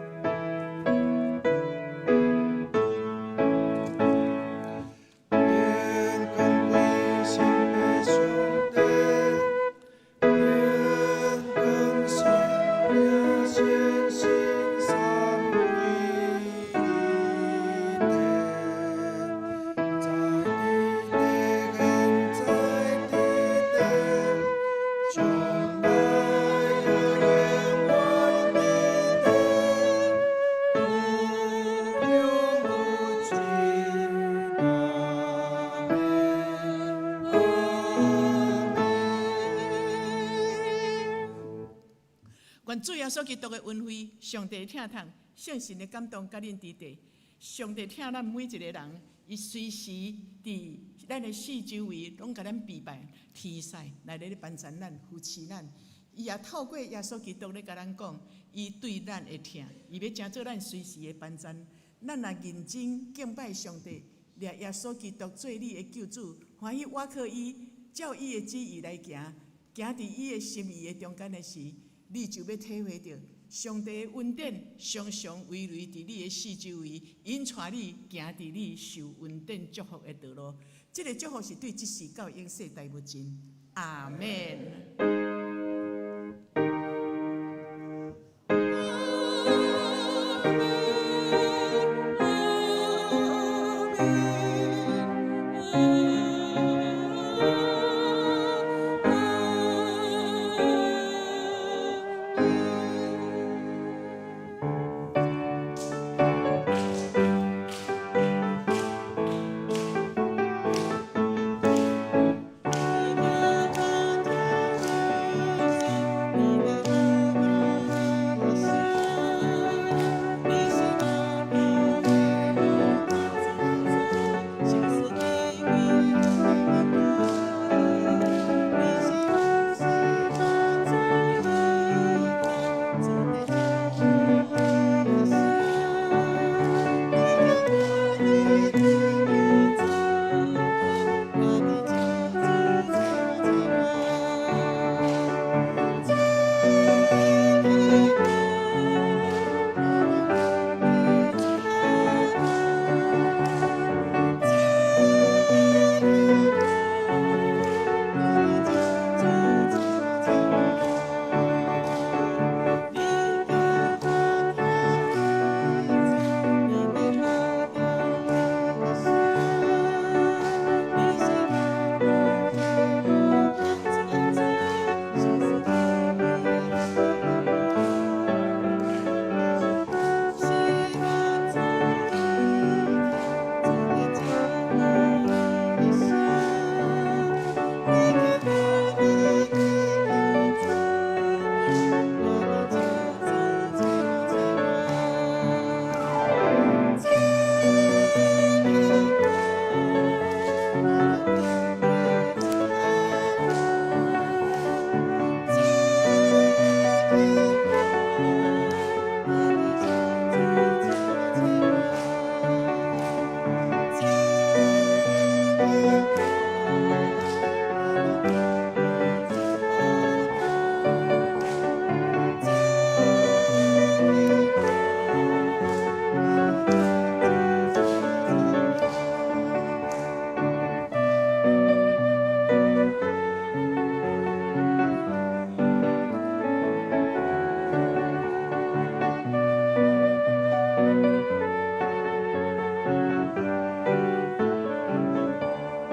願主耶穌基督的恩惠、上帝的疼痛、聖神的感動，佮恁佇地。上帝疼咱每一个人，伊隨時佇咱的四周圍，攏共咱備辦天使來咧咧幫贊咱、扶持咱。伊也透過耶穌基督咧共咱講，伊對咱的疼，伊欲成做咱隨時的幫贊。咱若認真敬拜上帝，掠耶穌基督做你的救主，歡喜倚靠伊，照伊的旨意來行，行佇伊的心意的中間的時，你就欲體會著上帝的恩典，常常圍圍佇你的四周圍，引帶你行佇你受恩典祝福的道路。這个祝福是對這世到永世代無盡。阿們。